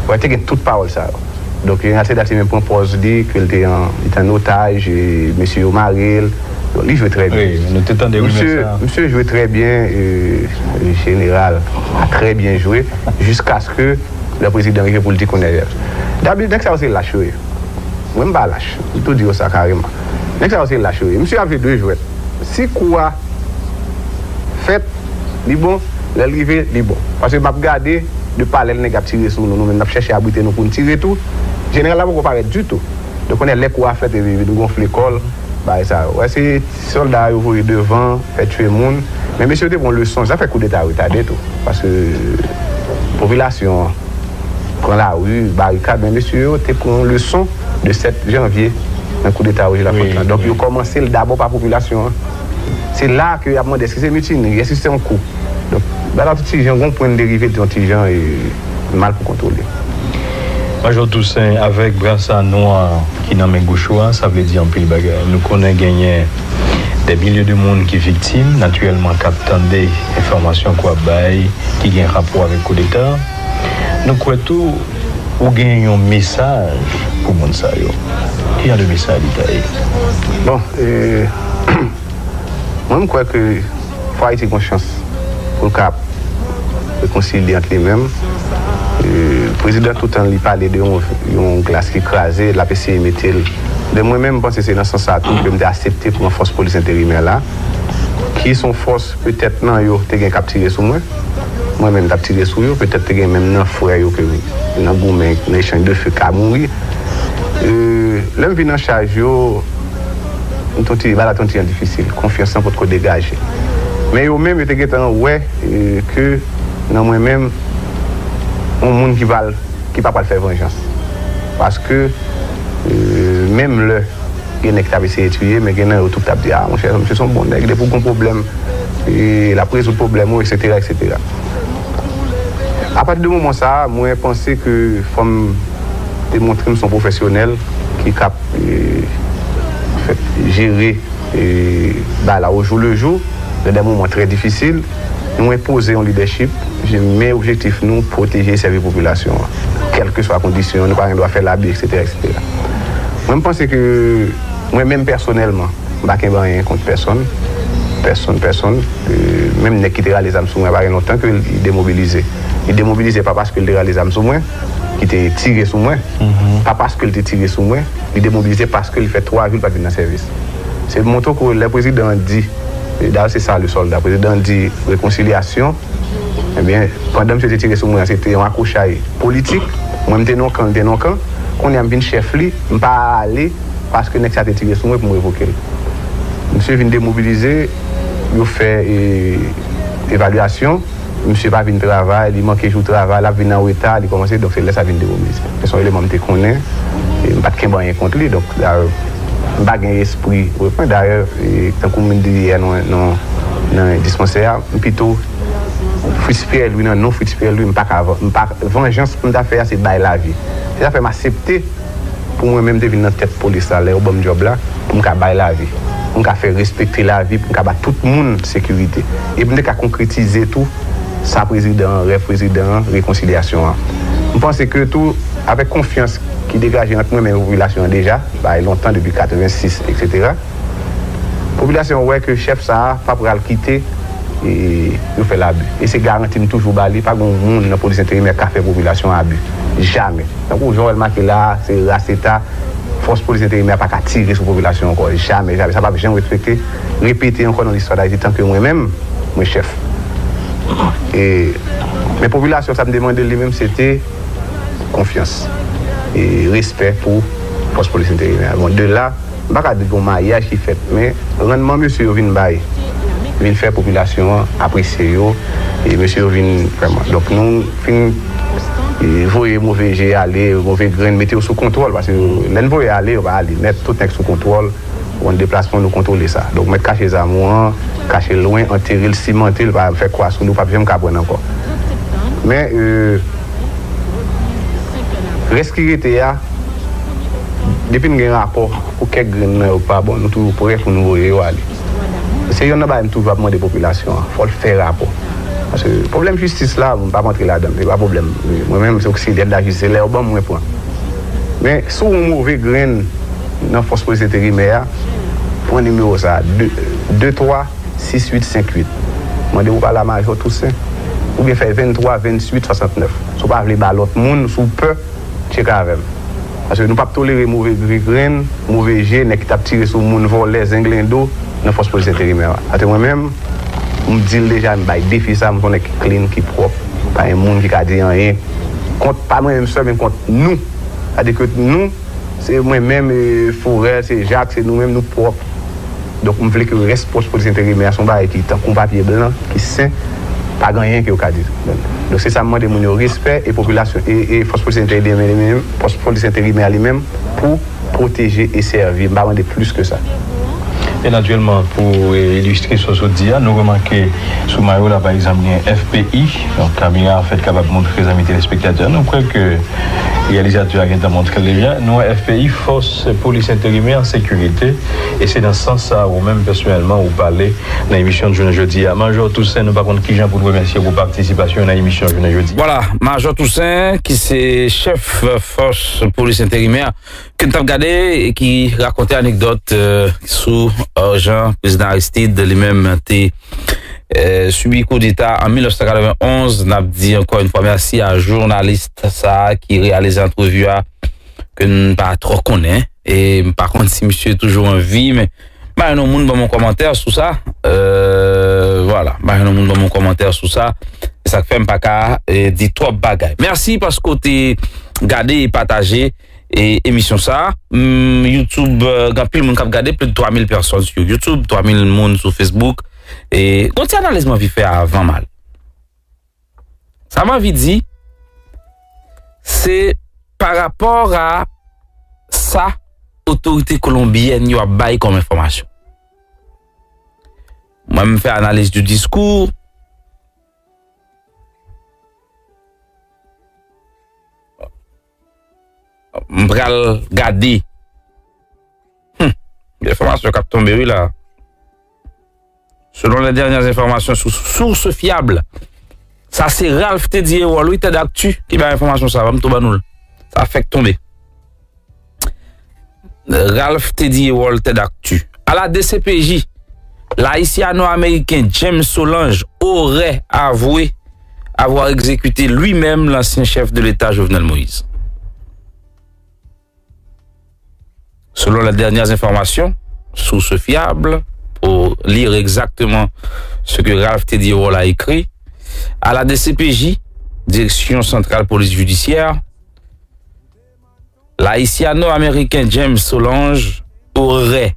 Wè, te gen tout pawòl sa yo. Donk, jeneral Cedras li menm pran pòz li, ke l te an, li te an otaj, e mesye yo mare l. Donk, li jwe trè byen. Wi, nou te tande rimè sa. Misye, misye jwe trè byen, e, jeneral a trè byen jwe, jiskaske lè prezidan rive pou l di kounye a. Dabitid, nèg sa yo se lach yo ye. Mwen, m pa lach. M tou di yo sa kareman. Nèg sa yo se lach yo ye. Misye ap jwe de jwèt. Si kou a fèt, li bon, Lè l rive, li bon. Paske m ap gade, de pa lè l nèg ap tire sou nou, nou menm n ap chèche abrite nou pou n tire tou. Jeneral la poko parèt ditou. Donk, kounye a, lè kou a fèt, epi vin gonfle kò l, bagay sa yo. Wè, se sòlda yo voye devan, fè tchwe moun. Men mesye yo te pran leson, sa fè koudeta retade tou. Paske popilasyon an pran lari, barikad, men mesye yo te pran leson de sèt janvye nan koudeta Roger Lafontant lan. Donk, yo kòmanse l dabò pa popilasyon an. Se la ke y ap mande, èske se mitinri, èske se yon kou? Donk, bagay la tout ti jan, gon pwen de rive, yon ti jan e mal pou kontwole. Majò Toussaint, avèk brasa nwa ki nan men goch ou a, sa vle di anpil bagay. Nou konnen genyen dè milye de moun ki viktim, natirèlman, k ap tande enfòmasyon ke w ap bay, ki gen rapò avèk koudeta. Nou kwè tou, ou gen yon mesaj pou moun sa yo. Ki jan de mesaj li ta ye? Bon, e, mwen, m kwè ke fò Ayiti gon chans pou l ka rekonsilye ant li menm. E, prezidan, toutan li pale de yon, yon glas ki kraze, l ap eseye mete l. De mwen menm, m panse se nan sans sa tou ke m te aksepte pran fòs polis enterimè la, ki se yon fòs petèt nan yo te gen k ap tire sou mwen. Mwen menm, m t ap tire sou yo, petèt te gen menm nan frè yo ke nan goumen, nan echanj de fe ka mouri. E, lè m vin an chaj yo, m t on ti, bagay la te on ti jan difisil. Konfyans lan potko degaje. Men yo menm, yo te gentan wè, e, ke nan mwen menm, yon moun ki pral, ki pa pral fè vanjans. Paske, e, menm lè gen nèg ki t ap eseye tiye, men gen nan yo tou ki t ap di, "A, monchè, misye se yon bon nèg, depi w gon pwoblèm, e, l ap rezoud pwoblèm ou, etsetera, etsetera." Apati de moman sa a, mwen panse ke fò m te montre m se yon pwofesyonèl ki k ap, e, fè, jere, e, bagay la o jou le jou, nan de moman trè difisil. Nou enpoze yon lidèchip, men objektif nou, pwoteje e sèvi popilasyon an. Kèlkeswa kondisyon, nou pa gen dwa fè labi, etsetera, etsetera. Mwen, m panse ke mwen menm pèsonèlman, m pa kenbe anyen kont pèsonn, pèsonn, pèsonn. E, menm nèg ki te rale zam sou mwen, pa gen lontan ke li demobilize. Li demobilize pa paske li te rale zam sou mwen, ki te tire sou mwen, pa paske li te tire sou mwen, li demobilize paske li fè twa jou li pa t vin nan sèvis. Se montre ke lè prezidan an di, e dayè se sa le sòlda, prezidan an di rekonsilyasyon, ebyen, pandan misye te tire sou mwen an, se te yon akwochay politik. Mwen, m te nan yon kan, li te nan yon kan. Kounye a, m vin chèf li, m pa ale paske nèg sa te tire sou mwen pou m revoke l. Misye vin demobilize, yo fè, e, evalyasyon. Misye pa vin travay, li manke jou travay, l ap vin an reta, li kòmanse, donk se lè sa vin demobilize. Men se yon eleman m te konnen, e m pa t kenbe anyen kont li, donk, dayè, m pa gen espri reprann. Dayè, e, tankou m di yè nan, nan, nan dispansè a, m pito Fritz Pierre Louis, nan non Fritz Pierre Louis, m pa ka van-, m pa, vanjans pou m ta fè a, se bay lavi. Se sa fè m aksepte pou mwen menm te vin nan tèt polis la, lè yo ban m djòb la, pou m ka bay lavi, pou m ka fè respekte lavi, pou m ka ba tout moun sekirite. E pou m te ka konkretize tou sa prezidan an, rèv prezidan an, rekonsilyasyon an. M panse ke tou, avèk konfyans ki degaje ant mwen menm e popilasyon an deja, bagay lontan, depi katrevensis, etsetera, popilasyon an wè ke chèf sa a pa pral kite, e, yo fè labi. E se garanti m toujou ba li, pa gen yon moun nan polis enterimè ka fè popilasyon an abi. Jamè. Tankou jan w wè l make la, se ras eta, fòs polis enterimè a pa ka tire sou popilasyon ankò. Jamè, jamè. Sa p ap janm respekte, repete ankò nan listwa Dayiti tanke mwen menm, mwen chèf. E, men popilasyon, sa m te mande l li menm, se te konfyans e respè pou fòs polis enterimè a. Bon, de la, m pa ka di gon mayaj ki fèt, men rannman mesye yo vin bay, vin fè popilasyon an apresye yo, e mesye yo vin vrèman. Donk, nou fin, e, voye move je ale, move grenn, mete yo sou kontwòl, paske lè n voye ale, yo pa ale nèt, tout nèg sou kontwòl. Bon, deplasman, nou kontwole sa. Donk, mèt kache zam ou an, kache l lwen, antere l, simante l, pa fè kwa sou li, ou p ap janm ka pran l ankò. Men, e, rès ki rete a, depi n gen rapò pou kèk grenn nan yo k pa bon, nou toujou prè pou nou voye yo ale. Se yonn nan bagay m toujou ap mande popilasyon an, fò l fè rapò. Paske pwoblèm jistis la, m p ap antre ladan l, se pa pwoblèm. Mwen menm, se oksilyè de la jistis, se lè yo ban m, mwen pran. Men, si w yon move grenn nan fòs polis enterimè a, pran nimewo sa a, de, de twa sis uit senk uit. Mande pou pale a Majò Toussaint. Oubyen fè venntwa venntuit swasantnèf. Si w pa vle ba lòt moun, si w pè, tcheke avè m. Paske nou p ap tolere move grenn, move je, nèg ki t ap tire sou moun, vòlè, zenglendo, nan fòs polis enterimè a. Atè mwen menm, M di l deja, m bay defi sa, m se yon nèg ki clean, ki pwòp. Pa gen moun ki ka di anyen kont, pa mwen menm sèl, men kont nou. Sa di ke nou, se mwen menm, e, Forel, se Jak, se nou menm, nou pwòp. Donk, m vle ke rès fòs polis enterimè a se yon bagay ki tankou yon papye blan, ki sen, pa gen anyen ke yo ka di. Donk, se sa m mande moun yo, respè e popilasyon, e, e fòs polis enterimè li menm, fòs polis enterimè a li menm, pou pwoteje e sèvi. M pa mande plis ke sa. E natirèlman, pou, e, ilistre sa w sot di a, nou remake sou mayo la, pa egzanp, gen F P I, donk, kamera an fèt kapab montre zanmi telespektatè, nou kwè ke reyalizatè a gentan montre l deja, nou wè F P I, Fòs Polis Enterimè an Sekirite, e se nan sans sa a ou menm pèsonèlman ou pale nan emisyon jounen jodi a. Majò Toussaint, nou pa konn kijan pou n remèsye w pou patisipasyon nan emisyon jounen jodi a. Vwala, Majò Toussaint, ki se chèf, e, fòs polis enterimè a, ke n t ap gade e ki rakonte anekdòt, e, sou, e, jan prezidan Aristide li menm te, e, sibi koudeta an mil nèf san katrevenn onz. N ap di ankò yon fwa mèsi a jounalis sa a ki reyalize antrevi a, ke n pa twò konnen. E m pa konn si misye toujou an vi, men m pa jwenn yon moun ban m yon kòmantè sou sa. E, vwala, m pa jwenn yon moun ban m yon kòmantè sou sa. Se sa k fè m pa ka, e, di twòp bagay. Mèsi paske w te gade e pataje e emisyon sa a. Hmm, YouTube, e, gen anpil moun k ap gade, plis de twa mil pèsòn sou YouTube, twa mil moun sou Facebook. E gon ti analiz m anvi fè avan m al. Sa m anvi di, se pa rapò a sa otorite kolonbyèn yo ap bay kòm enfòmasyon. Mwen, m fè analiz di diskou. M pral gade. Hmm. Gen enfòmasyon k ap tonbe, wi, la. Selon les dernières informations, sous source fiable. Sa se Ralph Teddy Ewol, wi, Tèd Akti, ki bay enfòmasyon sa, ban m tou ban nou l. Sa fèk tonbe. Ralph Teddy Ewol, Tèd Akti. À la D C P J, l'haïtiano-américain James Solange aurait avoué avoir exécuté lui-même l'ancien chef de l'État Jovenel Moïse. Selon les dernières informations, source fiable, pour lire exactement ce que Ralph Teddy Ewol a écrit, à la D C P J, Direction Centrale Police Judiciaire, l'haïtiano-américain James Solange aurait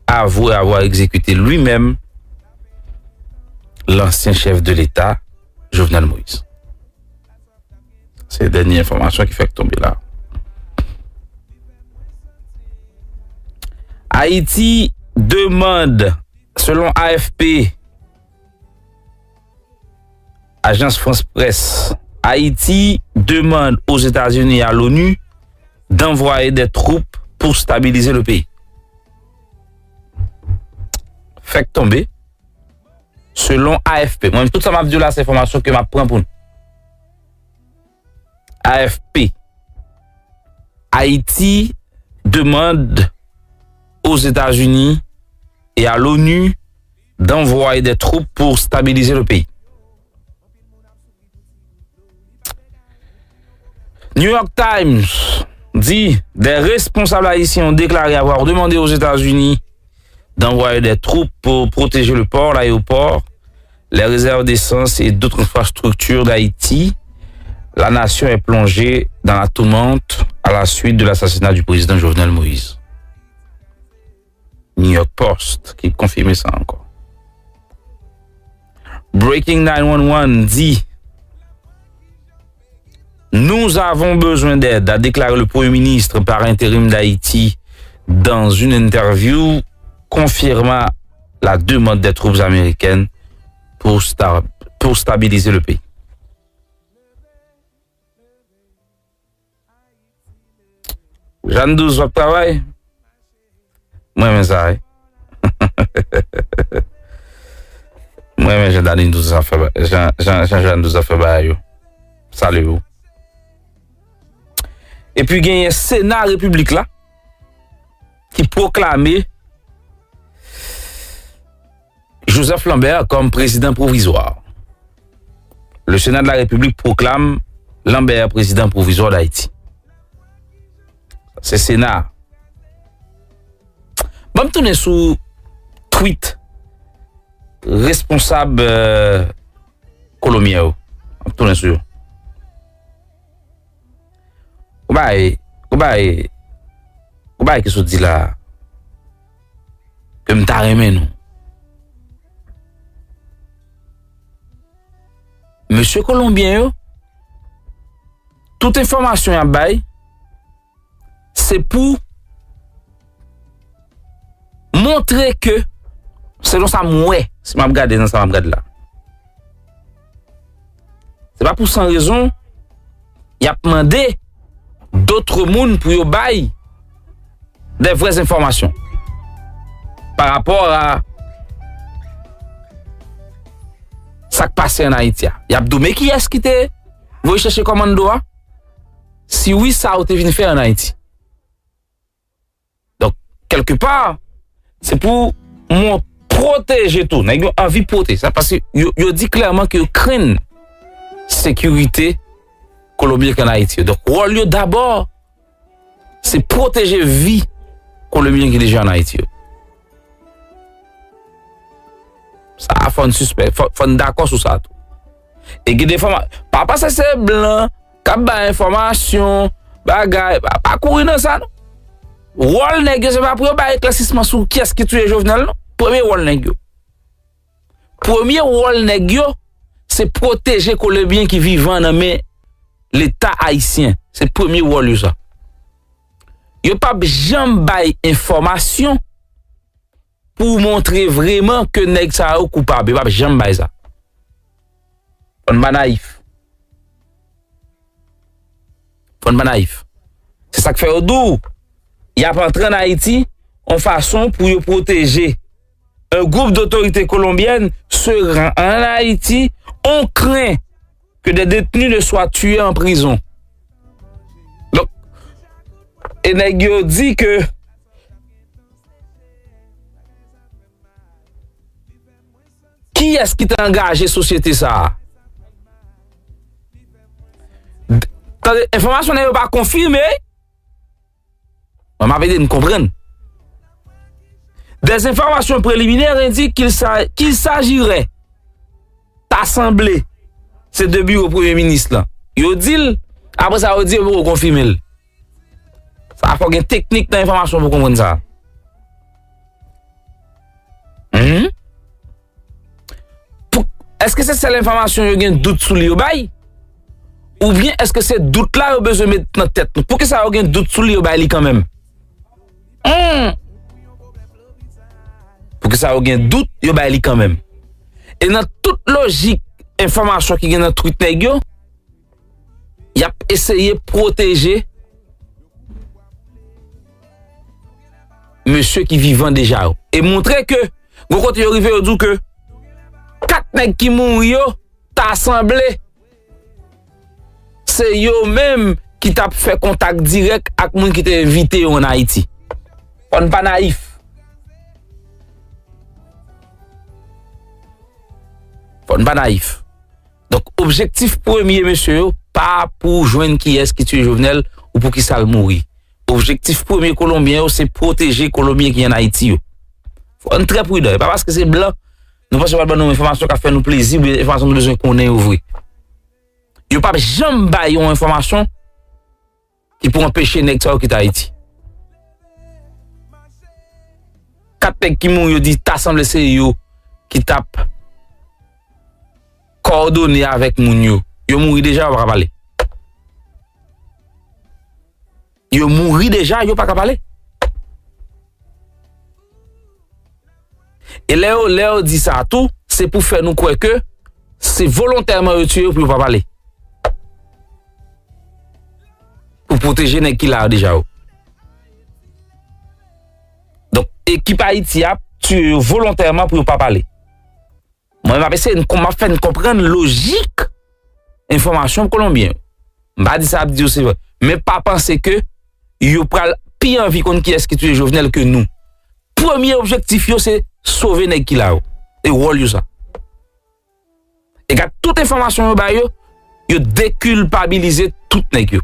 avoué avoir exécuté lui-même l'ancien chef de l'État, Jovenel Moïse. Se dènye enfòmasyon ki fèk tonbe la. Ayiti demande, selon A F P, Agence France Presse, Haïti demande aux États-Unis et à l'ONU d'envoyer des troupes pour stabiliser le pays. Fèk tonbe, selon A F P. Mwen, tout sa m ap di w la, se enfòmasyon ke m ap pran pou nou. A F P. Haïti demande aux États-Unis et à l'ONU d'envoyer des troupes pour stabiliser le pays. New York Times dit, des responsables haïtiens ont déclaré avoir demandé aux États-Unis d'envoyer des troupes pour protéger le port, l'aéroport, les réserves d'essence et d'autres infrastructures d'Haïti. La nation est plongée dans la tourmente à la suite de l'assassinat du président Jovenel Moïse. New York Post ki konfime sa ankò. Breaking nine one one dit, nous avons besoin d'aide, a déclaré le Premier ministre par intérim d'Haïti dans une interview, confirmant la demande des troupes américaines pour, sta- pour stabiliser le pays. Jeanne Douze, w ap travay? Mwen renmen sa, wi. Mwen renmen jan Dani Douze ap fè ba- jan, jan, jan Jeanne Douze ap fè bagay yo. Salye w. Epi genyen Sena Repiblik la ki pwoklame Joseph Lambert comme président provisoire. Le Sénat de la République proclame Lambert président provisoire d'Haïti. Se Sena. Ban m tounen sou tweet responsab, euh, kolonbyen yo. M ap tounen sou yo. Gon bagay, gon bagay, gon bagay ki sot di la a, ke m ta renmen nou. Mesye kolonbyen yo, tout enfòmasyon y ap bay, se pou montre ke, selon sa m wè, si m ap gade nan sa m ap gade la, se pa pou san rezon, y ap mande dòt moun pou yo bay de vrè enfòmasyon pa rapò a sa k pase ann Ayiti a. Y ap di w, men kiyès ki te voye chèche kòmando a? Si wi, sa ou te vin fè ann Ayiti? Donk, kèlkepa, se pou mwen pwoteje tou. Nèg yo anvi pwoteje. Sa paske yo, yo di klèman ke yo krenn sekirite kolonbyen ki ann Ayiti yo. Donk, wòl yo dabò, se pwoteje vi kolonbyen ki deja ann Ayiti yo. Sa a fò n sispèk, fò, fò n dakò sou sa tou. E gen de fwa, pa panse se blan k ap bay enfòmasyon, bagay, pa, pa kouri nan sa non. Wòl nèg yo, se pa pou yo bay eklèsisman sou kiyès ki touye Jovenel non. Premye wòl nèg yo. Premye wòl nèg yo, se pwoteje kolonbyen ki vivan nan men Leta ayisyen. Se premye wòl yo sa. Yo p ap janm bay enfòmasyon pou montre vreman ke nèg sa yo koupab. Yo p ap janm bay sa. Fò n pa nayif. Fò n pa nayif. Se sa k fè yo di w, y ap antre ann Ayiti yon fason pou yo pwoteje. Un groupe d'autorités colombiennes se rend en Haïti, on craint que des détenus ne soient tués en prison. Donk, e nèg yo di ke kiyès ki te angaje sosyete sa a? Tande, enfòmasyon nan yo pa konfime. Mwen, m ap ede n konprann. Des informations préliminaires indiquent qu'il s'a- qu'il s'agirait, ta sanble, se de biwo premye minis lan. Yo di l, apre sa, yo di yo poko konfime l. Sa fò gen teknik nan enfòmasyon pou konprann sa. Mhm. Pou, èske se sèl enfòmasyon yo gen dout sou li yo bay? Oubyen èske se dout la yo bezwen met nan tèt nou? Poukisa yo gen dout sou li yo bay li kanmenm? Hmm. Poukisa yo gen dout yo bay li kanmenm? E nan tout lojik enfòmasyon ki gen nan twit nèg yo, y ap eseye pwoteje mesye ki vivan deja yo. E montre ke, gon kote yo rive, yo di w ke kat nèg ki mouri yo, ta sanble se yo menm ki t ap fè kontak dirèk ak moun ki te envite yo ann Ayiti. Fò n pa nayif. Fò n pa nayif. Donk, objektif premye mesye yo, pa pou jwenn kiyès ki tiye Jovenel ou poukisa l mouri. Objektif premye kolonbyen yo, se pwoteje kolonbyen ki ann Ayiti yo. Fò n trè pridan. E pa paske se blan, nou panse yo pral ban nou enfòmasyon k ap fè nou plezi, oubyen enfòmasyon nou bezwen konnen yo vre. Yo p ap janm bay yon enfòmasyon ki pou anpeche nèg sa yo kite Ayiti. Kat nèg ki mouri, yo di ta sanble se yo ki t ap kòdone avèk moun yo. Yo mouri deja, yo pa ka pale. Yo mouri deja, yo pa ka pale. E lè yo, lè yo di sa tou, se pou fè nou kwè ke se volontèman yo tiye yo pou yo pa pale. Pou pwoteje nèg ki la yo deja yo. Donk, ekip Ayiti ap tiye yo volontèman pou yo pa pale. Mwen, m ap eseye n kon-, m ap fè n konprann lojik enfòmasyon kolonbyen yo. M pa di sa ap di yo se vre. Men pa panse ke yo pral pi anvi konn kiyès ki tiye Jovenel ke nou. Premye objektif yo se sove nèg ki la yo. E wòl yo sa. E gad tout enfòmasyon yo bay yo, yo dekilpabilize tout nèg yo.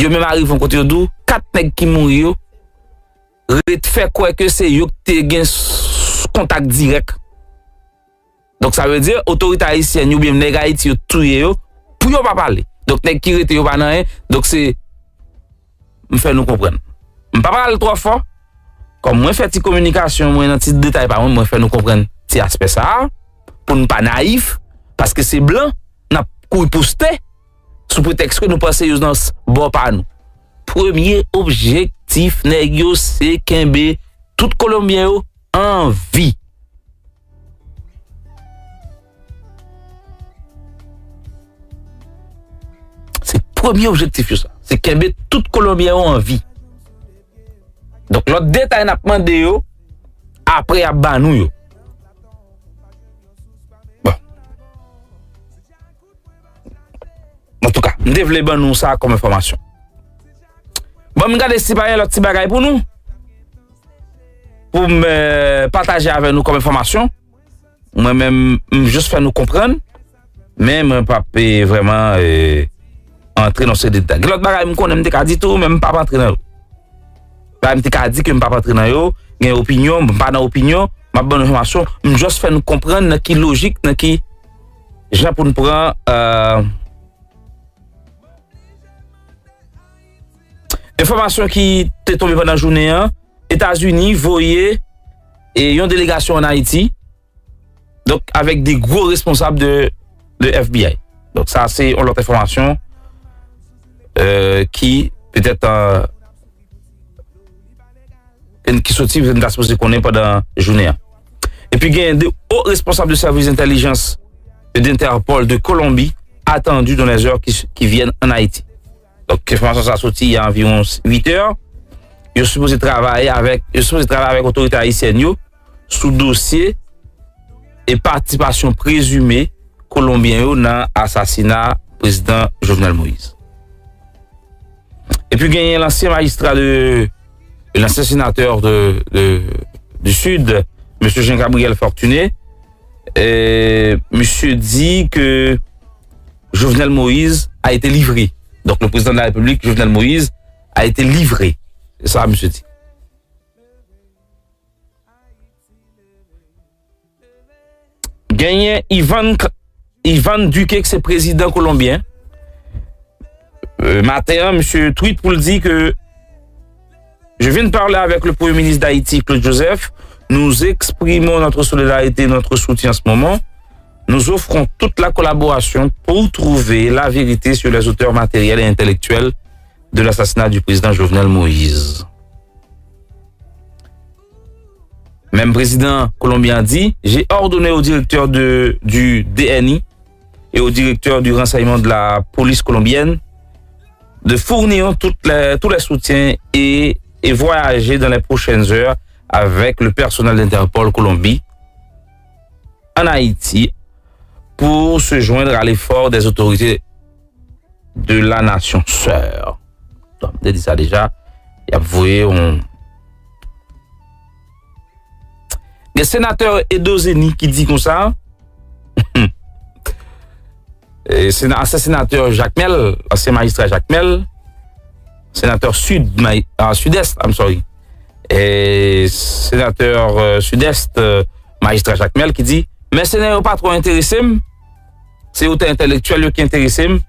Yo menm arive yon kote yo di w, kat nèg ki mouri yo, ret fè kwè ke se yo ki te gen s-, kontak dirèk Donk, sa vle di, otorite ayisyèn yo oubyen nèg Ayiti yo touye yo, pou yo pa pale. Donk, nèg ki rete yo pa nan anyen. Donk, se, m fè nou konprann. M pa pral twò fò. Kòm mwen fè ti kominikasyon mwen nan ti detay pa mwen, mwen fè nou konprann ti aspè sa a, pou n pa nayif, paske se blan n ap kouri poste sou pretèks ke nou panse yo nan s-, bò pa nou. Premye objektif nèg yo se kenbe tout Kolonbyen yo an vi. Se premye objektif yo sa. Se kenbe tout Kolonbyen yo an vi. Donk, lòt detay n ap mande yo, apre y ap ba nou yo. Bon. Antouka, m te vle ban nou sa kòm enfòmasyon. Bon, m gade si pa gen lòt ti bagay pou nou. Pou m, eh, pataje avè nou kòm enfòmasyon. Mwen menm, m jis fè nou konprann. Men mwen p ap, eh, vrèman, eh, antre nan seri de detay. Gen lòt bagay m konnen m te ka di tou, men m p ap antre nan yo. Bagay m te ka di ke m p ap antre nan yo, gen opinyon, m pa nan opinyon, m ap ban nou enfòmasyon, m jis fè nou konprann nan ki lojik, nan ki jan pou n pran, eh, enfòmasyon ki te tonbe pandan jounen an, Etazini voye, e, yon delegasyon ann Ayiti, donk, avèk de gwo responsab de, de F B I. Donk, sa, se yon lòt enfòmasyon, euh, ki, petèt, euh, ki soti, nou ta sipoze konnen pandan jounen an. Epi, gen de wo responsab de sèvis entèlijans de Interpol de Kolonbi atandi dans les heures qui, qui viennent en Haïti. Donk, enfòmasyon sa soti anviwon uit è. Yo sipoze travay avèk, yo sipoze travay avèk otorite ayisyèn yo sou dosye e patisipasyon prezime Kolonbyen yo nan asasina prezidan Jovenel Moïse. Epi genyen lansyen majistra de, lansyen senatè de, de, du Sud, mesye Jean Gabriel Fortuné, e, misye di ke Jovenel Moïse a été livré. Donc, le président de la République, Jovenel Moïse, a été livré. Se sa misye di. Genyen Ivan, Ivan Duque, ki se prezidan kolonbyen. Euh, maten an, misye tweet pou l di ke: Je viens de parler avec le Premier ministre d'Haïti, Claude Joseph. Nous exprimons notre solidarité et notre soutien en ce moment. Nous offrons toute la collaboration pour trouver la vérité sur les auteurs matériels et intellectuels de l'assassinat du président Jovenel Moïse. Menm prezidan kolonbyen an di: J'ai ordonné au directeur de, du D N I et au directeur du renseignement de la police colombienne de fournir toutes les, tous les soutiens et, et voyager dans les prochaines heures avec le personnel d'Interpol Colombie en Haïti pour se joindre à l'effort des autorités de la nation sœur. Donk, m te di sa deja, y ap voye yon... Gen senatè Edo Zeni ki di konsa, e, sena-, ansyen senatè Jakmèl, ansyen majistra Jakmèl, senatè Sid, ma-, ah, Sidès, I'm sorry, e, senatè, euh, Sidès, euh, majistra Jakmèl ki di: Mèsenè yo pa twò enterese m, se otè entèlektyèl yo ki enterese m.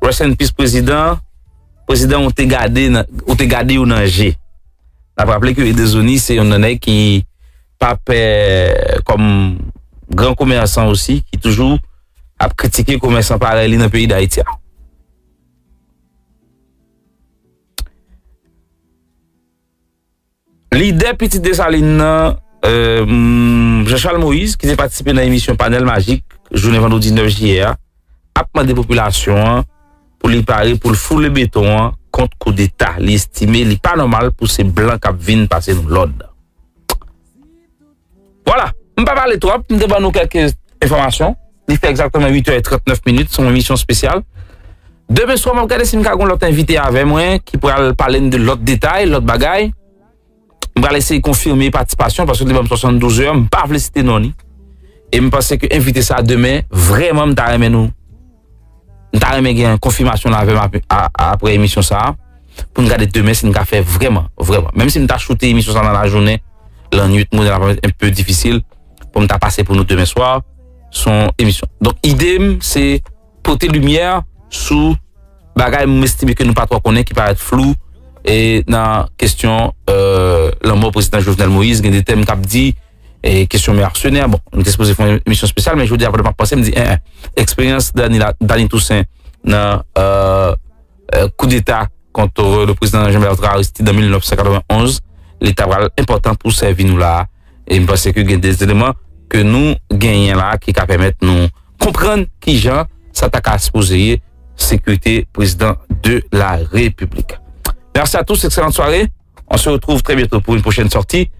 Rest in peace, prezidan. Prezidan, ou te gade nan, ou te gade yo nan je. N ap raple ke Edo Zeni se yon nan nèg ki pa pè, kòm gran komèsan osi, ki toujou ap kritike komèsan parèy li nan peyi Dayiti a. Lidè Pitit Desalin nan, euh, Jean Charles Moïse, ki te patisipe nan emisyon Panèl Majik jounen vandredi nèf jiyè a, ap mande popilasyon an pou li pare pou l foule beton an kont koudeta. Li estime li pa nòmal pou se blan k ap vin pase nou lòd. Vwala, m pa pale twòp, m te ban nou kèk enfòmasyon. Li fè egzakteman uit è e trannèf minit, se yon emisyon espesyal. Demen swa, m ap gade si m ka gen yon lòt envite avè mwen ki pral pale n de lòt detay, lòt bagay. M pral eseye konfime patisipasyon paske li ban m swasanndouz è, m pa vle site non li. E m panse ke envite sa demen, vrèman, m ta renmen nou, m ta renmen gen konfimasyon l avè m apre, a-, apre emisyon sa a, pou n gade demen si n ka fè vrèman, vrèman. Menm si m ta choute emisyon sa nan lajounen, lannwit, mwen, ap enpe difisil pou m ta pase pou nou demen swa. se yon emisyon. Donk, ide m, se pote limyè sou bagay m estime ke nou pa twò konnen, ki parèt flou, e nan kesyon euh, lanmò prezidan Jovenel Moïse, gen de tèm k ap di, e kesyon mèsenè. Bon, nou te sipoze fè yon emisyon espesyal, men jodi a, pandan m ap panse, m di, en, en, eksperyans Dany, la, Dany Toussaint nan euh, euh, koudeta kont le prezidan Jean Bertrand Aristide an mil nèf san katrevenn onz, li ta pral enpòtan pou sèvi nou la. E m panse ke gen de eleman ke nou genyen la ki ka pèmèt nou konprann kijan sa ta ka sipoze ye sekirite prezidan de la République. Merci à tous, excellente soirée. On se retrouve très bientôt pour une prochaine sortie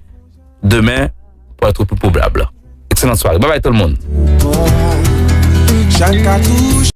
demain pour être plus probable. Excellente soirée. Bye bye tout le monde. Chak katouch.